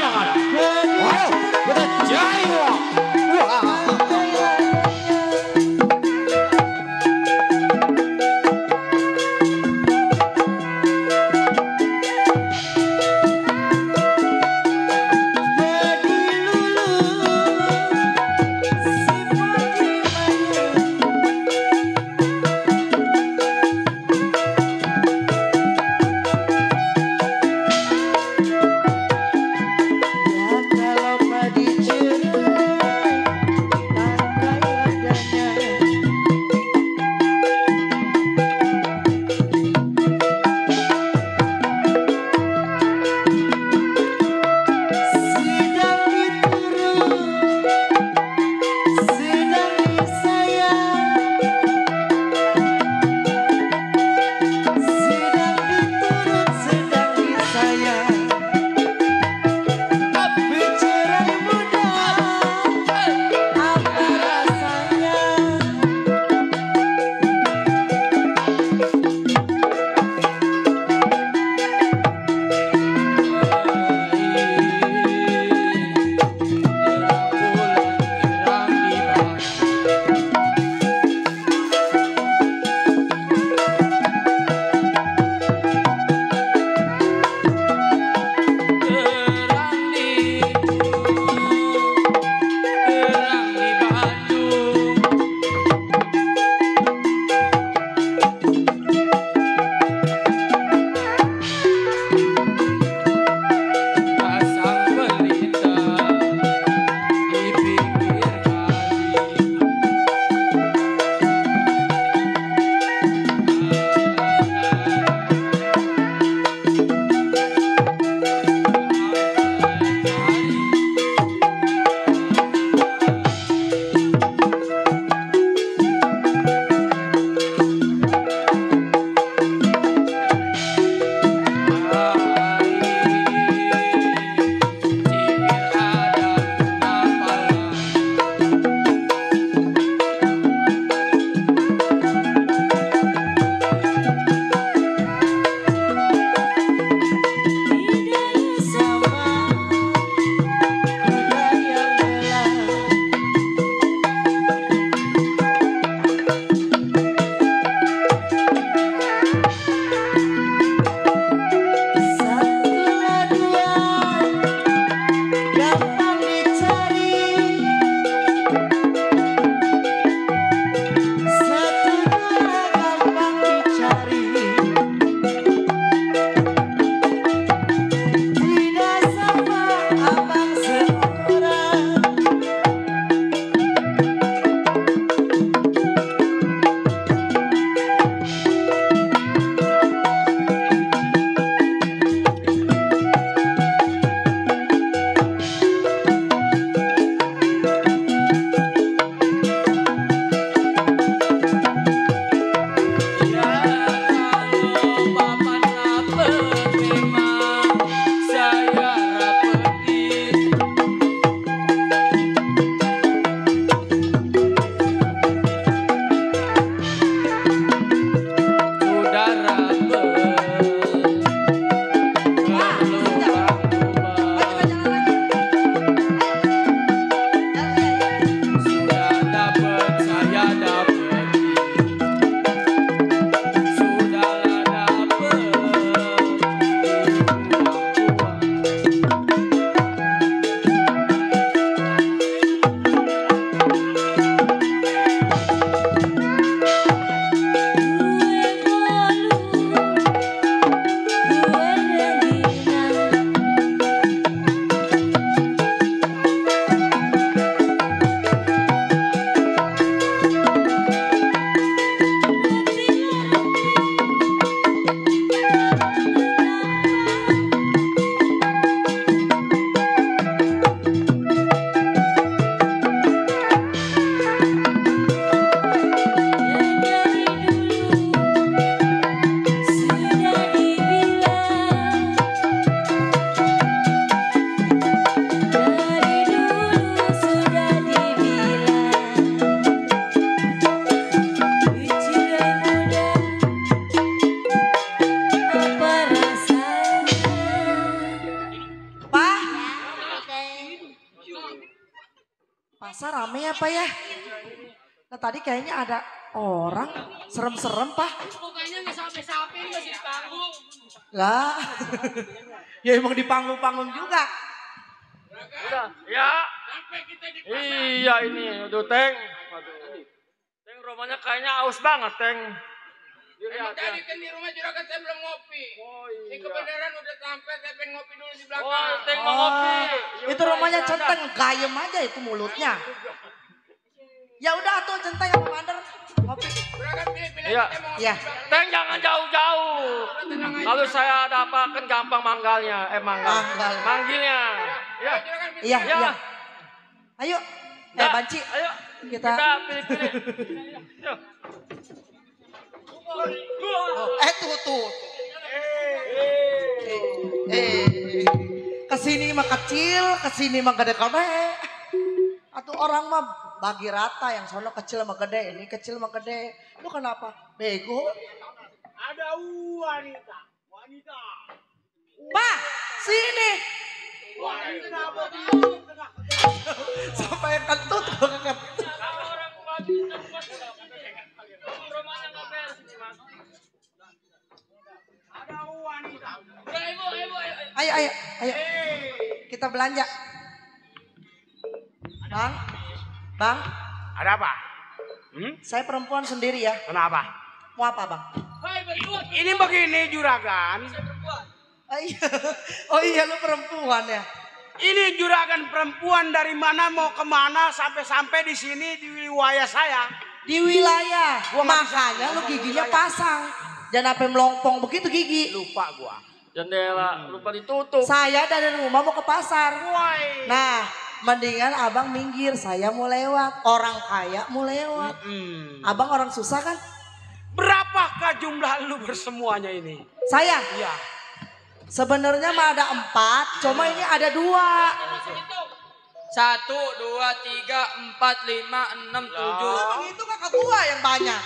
Pasar rame apa ya? Nah tadi kayaknya ada orang serem-serem Pak. Pokoknya nggak sampai-sampai ini masih di panggung. Lah, ya emang di panggung-panggung juga. Udah, ya. Iya ini, aduh Teng. Teng rumahnya kayaknya aus banget Teng. Dilihat ya. Tadi kan di rumah juragan saya belum ngopi. Oh iya. Ini kebenaran udah sampai, saya pengen ngopi dulu di belakang. Oh, Teng mau ngopi. Itu rumahnya centeng, gayem aja itu mulutnya. Ya udah tuh centeng sama Mandar ngopi. Juragan pilih-pilih Iya. kita mau ngopi. Iya. Teng jangan jauh-jauh. Kalau saya ada apa kan gampang manggalnya. Manggal. Manggilnya. Ya. Juragan pilih. Iya, Ya. iya. Ayo, Ya. Banci. Ayo. Kita Pilih-pilih. Yuk. tuh. Kesini mah kecil, kesini mah gede-gede. Atau orang mah bagi rata, yang sono kecil mah gede, ini kecil mah gede. Lu kenapa? Bego. Ada wanita. Pak, sini. Kenapa Sampai kentut banget. Orang baju tempat rumahnya nggak beres ini Mas. ada wanita? Ibu. Ayo. Kita belanja. Bang, Ada apa? saya perempuan sendiri ya. Kenapa? Mau apa, Bang? Ini begini juragan. Oh iya, lu perempuan ya. Ini juragan perempuan dari mana mau kemana sampai di sini di wilayah saya. Di wilayah. Gua nggak Makanya bisa lu giginya wilayah. pasang. Jangan sampai melompong begitu gigi. Lupa gua. Jendela lupa ditutup. Saya dari rumah mau ke pasar. Woi. Nah, mendingan abang minggir. Saya mau lewat. Orang kaya mau lewat. Abang orang susah kan? Berapakah jumlah lu bersemuanya ini? Saya. Iya. Sebenarnya mah ada 4. Cuma ini ada 2. 1, 2, 3, 4, 5, 6, 7. Itu kakak gua yang banyak.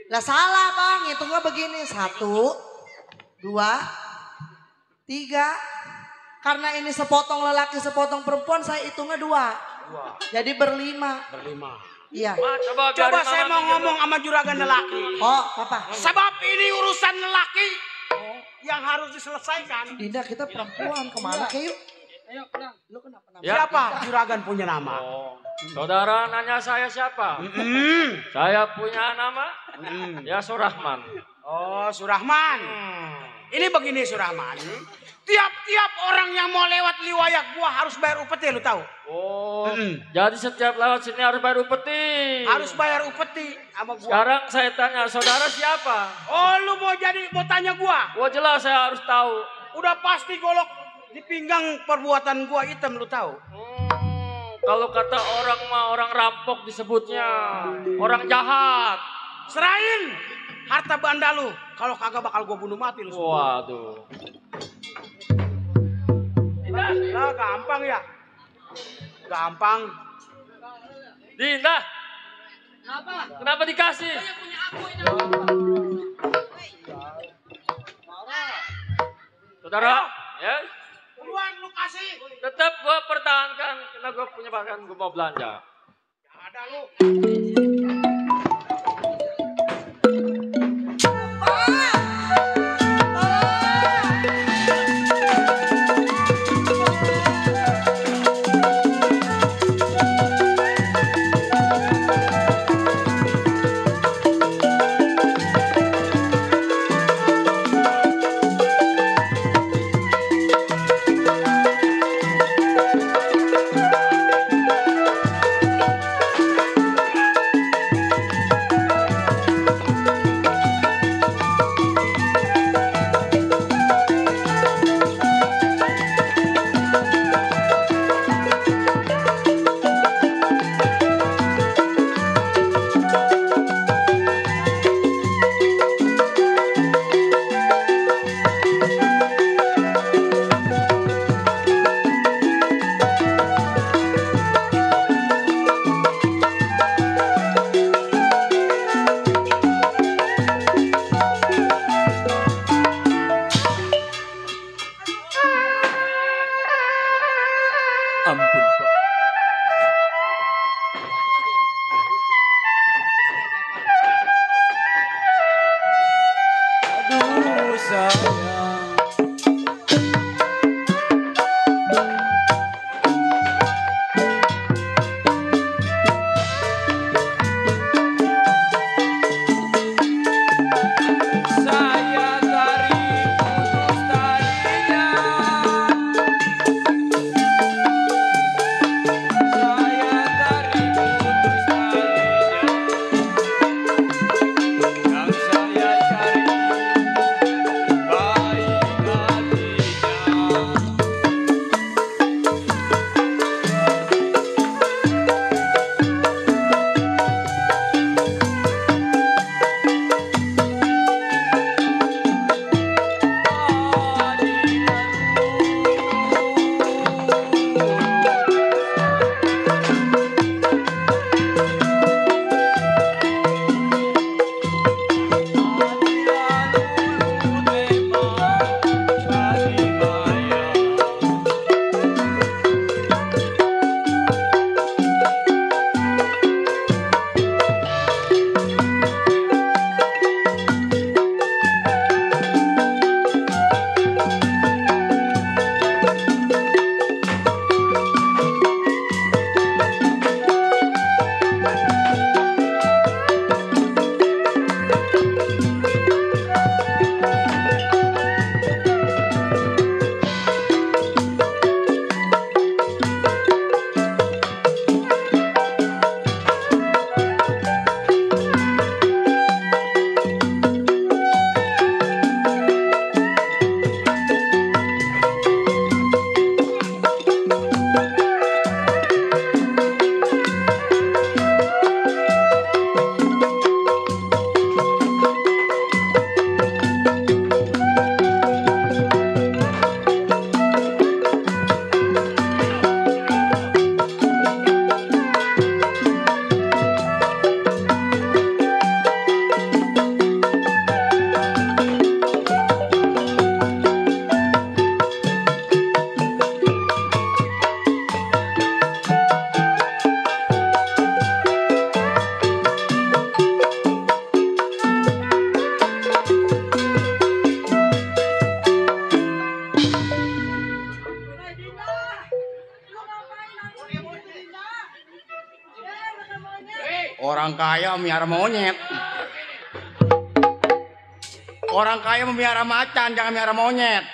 Lah salah bang, hitungnya begini. 1, 2, 3. Karena ini sepotong lelaki, sepotong perempuan, saya hitungnya 2. Jadi berlima. Iya. Coba saya mau ngomong sama juragan lelaki. Oh, apa? Sebab ini urusan lelaki yang harus diselesaikan. Dinda, kita perempuan kemana ke yuk? Ayo, pulang. Lu kenapa nama? Ya. Siapa juragan punya nama? Saudara nanya saya siapa? Saya punya nama. Ya Surahman. Oh, Surahman. Ini begini Surahman. Tiap-tiap orang yang mau lewat liwayah gua harus bayar upeti, lu tahu? Oh, jadi setiap lewat sini harus bayar upeti. Harus bayar upeti sama gua. Sekarang saya tanya, saudara siapa? Oh, lu mau tanya gua? Wah jelas saya harus tahu. Udah pasti golok di pinggang perbuatan gua hitam, lu tahu? Kalau kata orang mah orang rampok disebutnya, orang jahat. Serahin harta banda lu. Kalau kagak bakal gua bunuh mati lu semua. Waduh. Nah, gampang ya. Gampang. Dinda, Kenapa? kenapa dikasih? Yang punya aku ini. Saudara, ya, Buruan lu kasih. tetap gua pertahankan karena gua punya bahkan gua mau belanja. Ada lu. Ampun Pak, Orang kaya miara monyet. Orang kaya memiara macan, jangan miara monyet.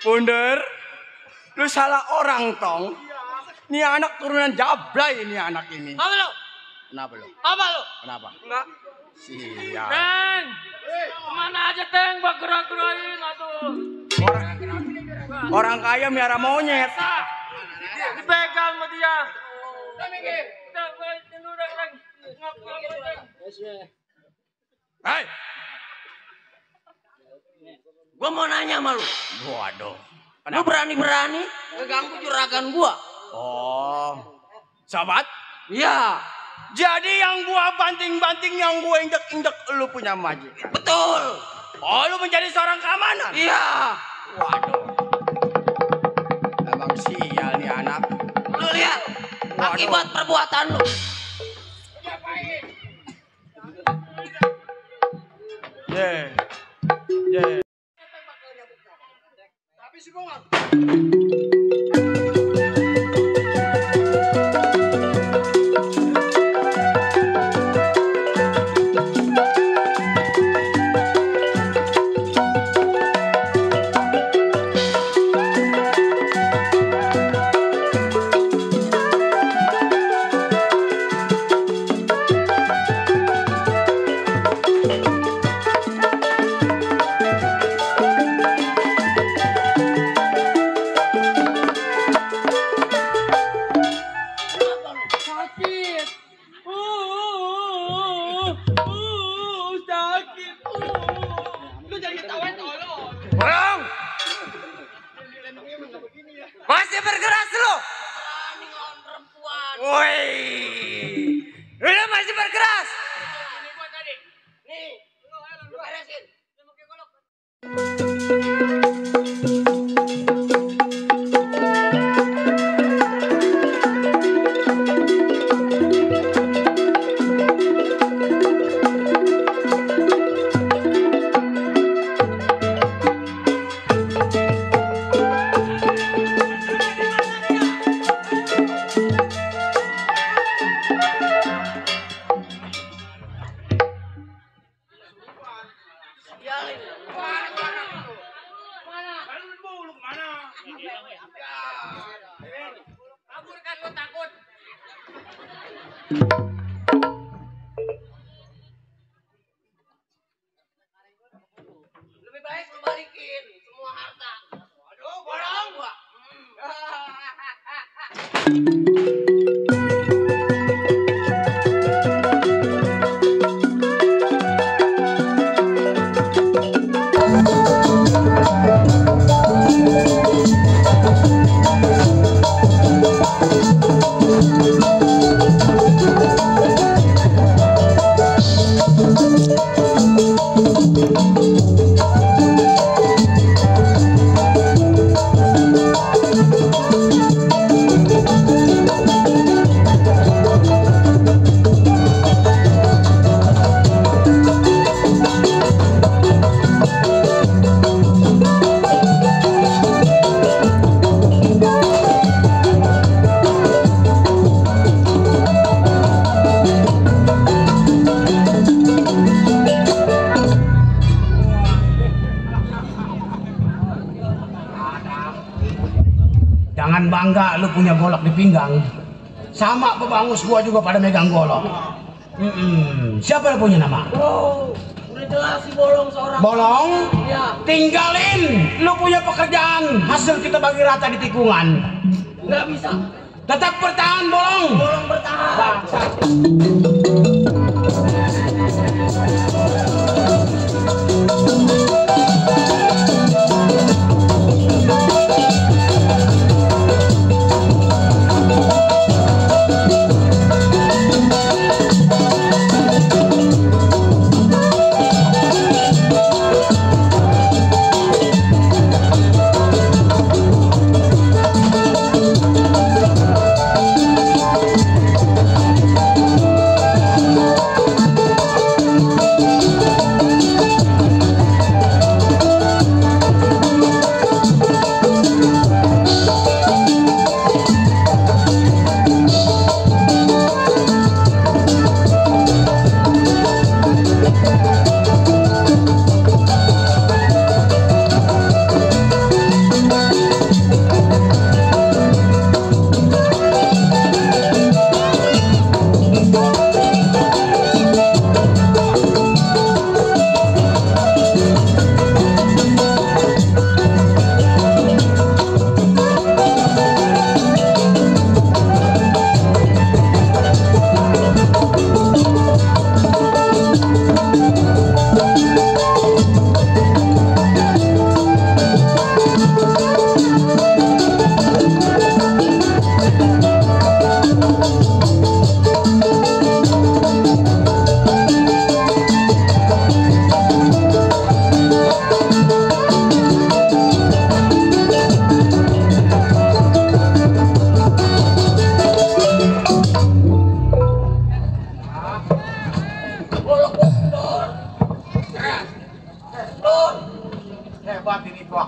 Bundar, lu salah orang tong. Ini anak turunan Jablay ini anak ini. Apa lo? Kenapa lo? Apa lo? Kenapa? Enggak. Siap. Teng, kemana aja Teng, gerak-gerakin atuh. Orang kaya miara monyet. Dipegang sama dia. Hei, Gua mau nanya sama lu. waduh. Lu berani-berani ngeganggu juragan gua. Oh, sahabat. Iya. Jadi yang gua banting-banting, yang gua injek-injek, lu punya majikan. Betul. Oh, lu menjadi seorang keamanan. Iya. Waduh. Emang sial nih anak. Lu lihat akibat perbuatan lu. Yeah. Yeah. Masih bergerak lu. Woi. Lu masih bergerak. Nih, lu beresin. Lebih baik lu balikin semua harta. Waduh, borong gua. Jangan bangga lu punya golok di pinggang. Sama pebangus gua juga pada megang golok. Siapa yang punya nama? Udah jelas si Bolong seorang. Bolong? Iya. Tinggalin. Lu punya pekerjaan. Hasil kita bagi rata di tikungan. Nggak bisa. Tetap bertahan, Bolong. Bolong bertahan. Bangsa.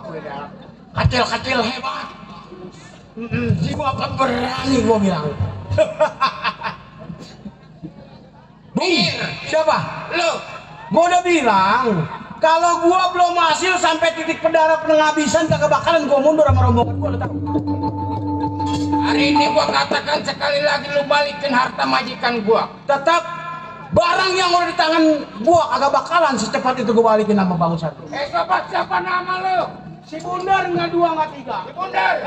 gue dah. Kecil-kecil hebat. Si bapak berani gue bilang. Bung, siapa? Lu. Gue udah bilang, kalau gue belum hasil sampai titik pendarah penghabisan kagak bakalan gue mundur sama rombongan gue. Hari ini gue katakan sekali lagi lu balikin harta majikan gue. Tetap barang yang udah di tangan gue kagak bakalan secepat itu gue balikin sama Bang Satu. Sobat, siapa nama lu? Si Bundar nggak 2 nggak 3. Si Bundar.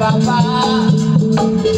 bapak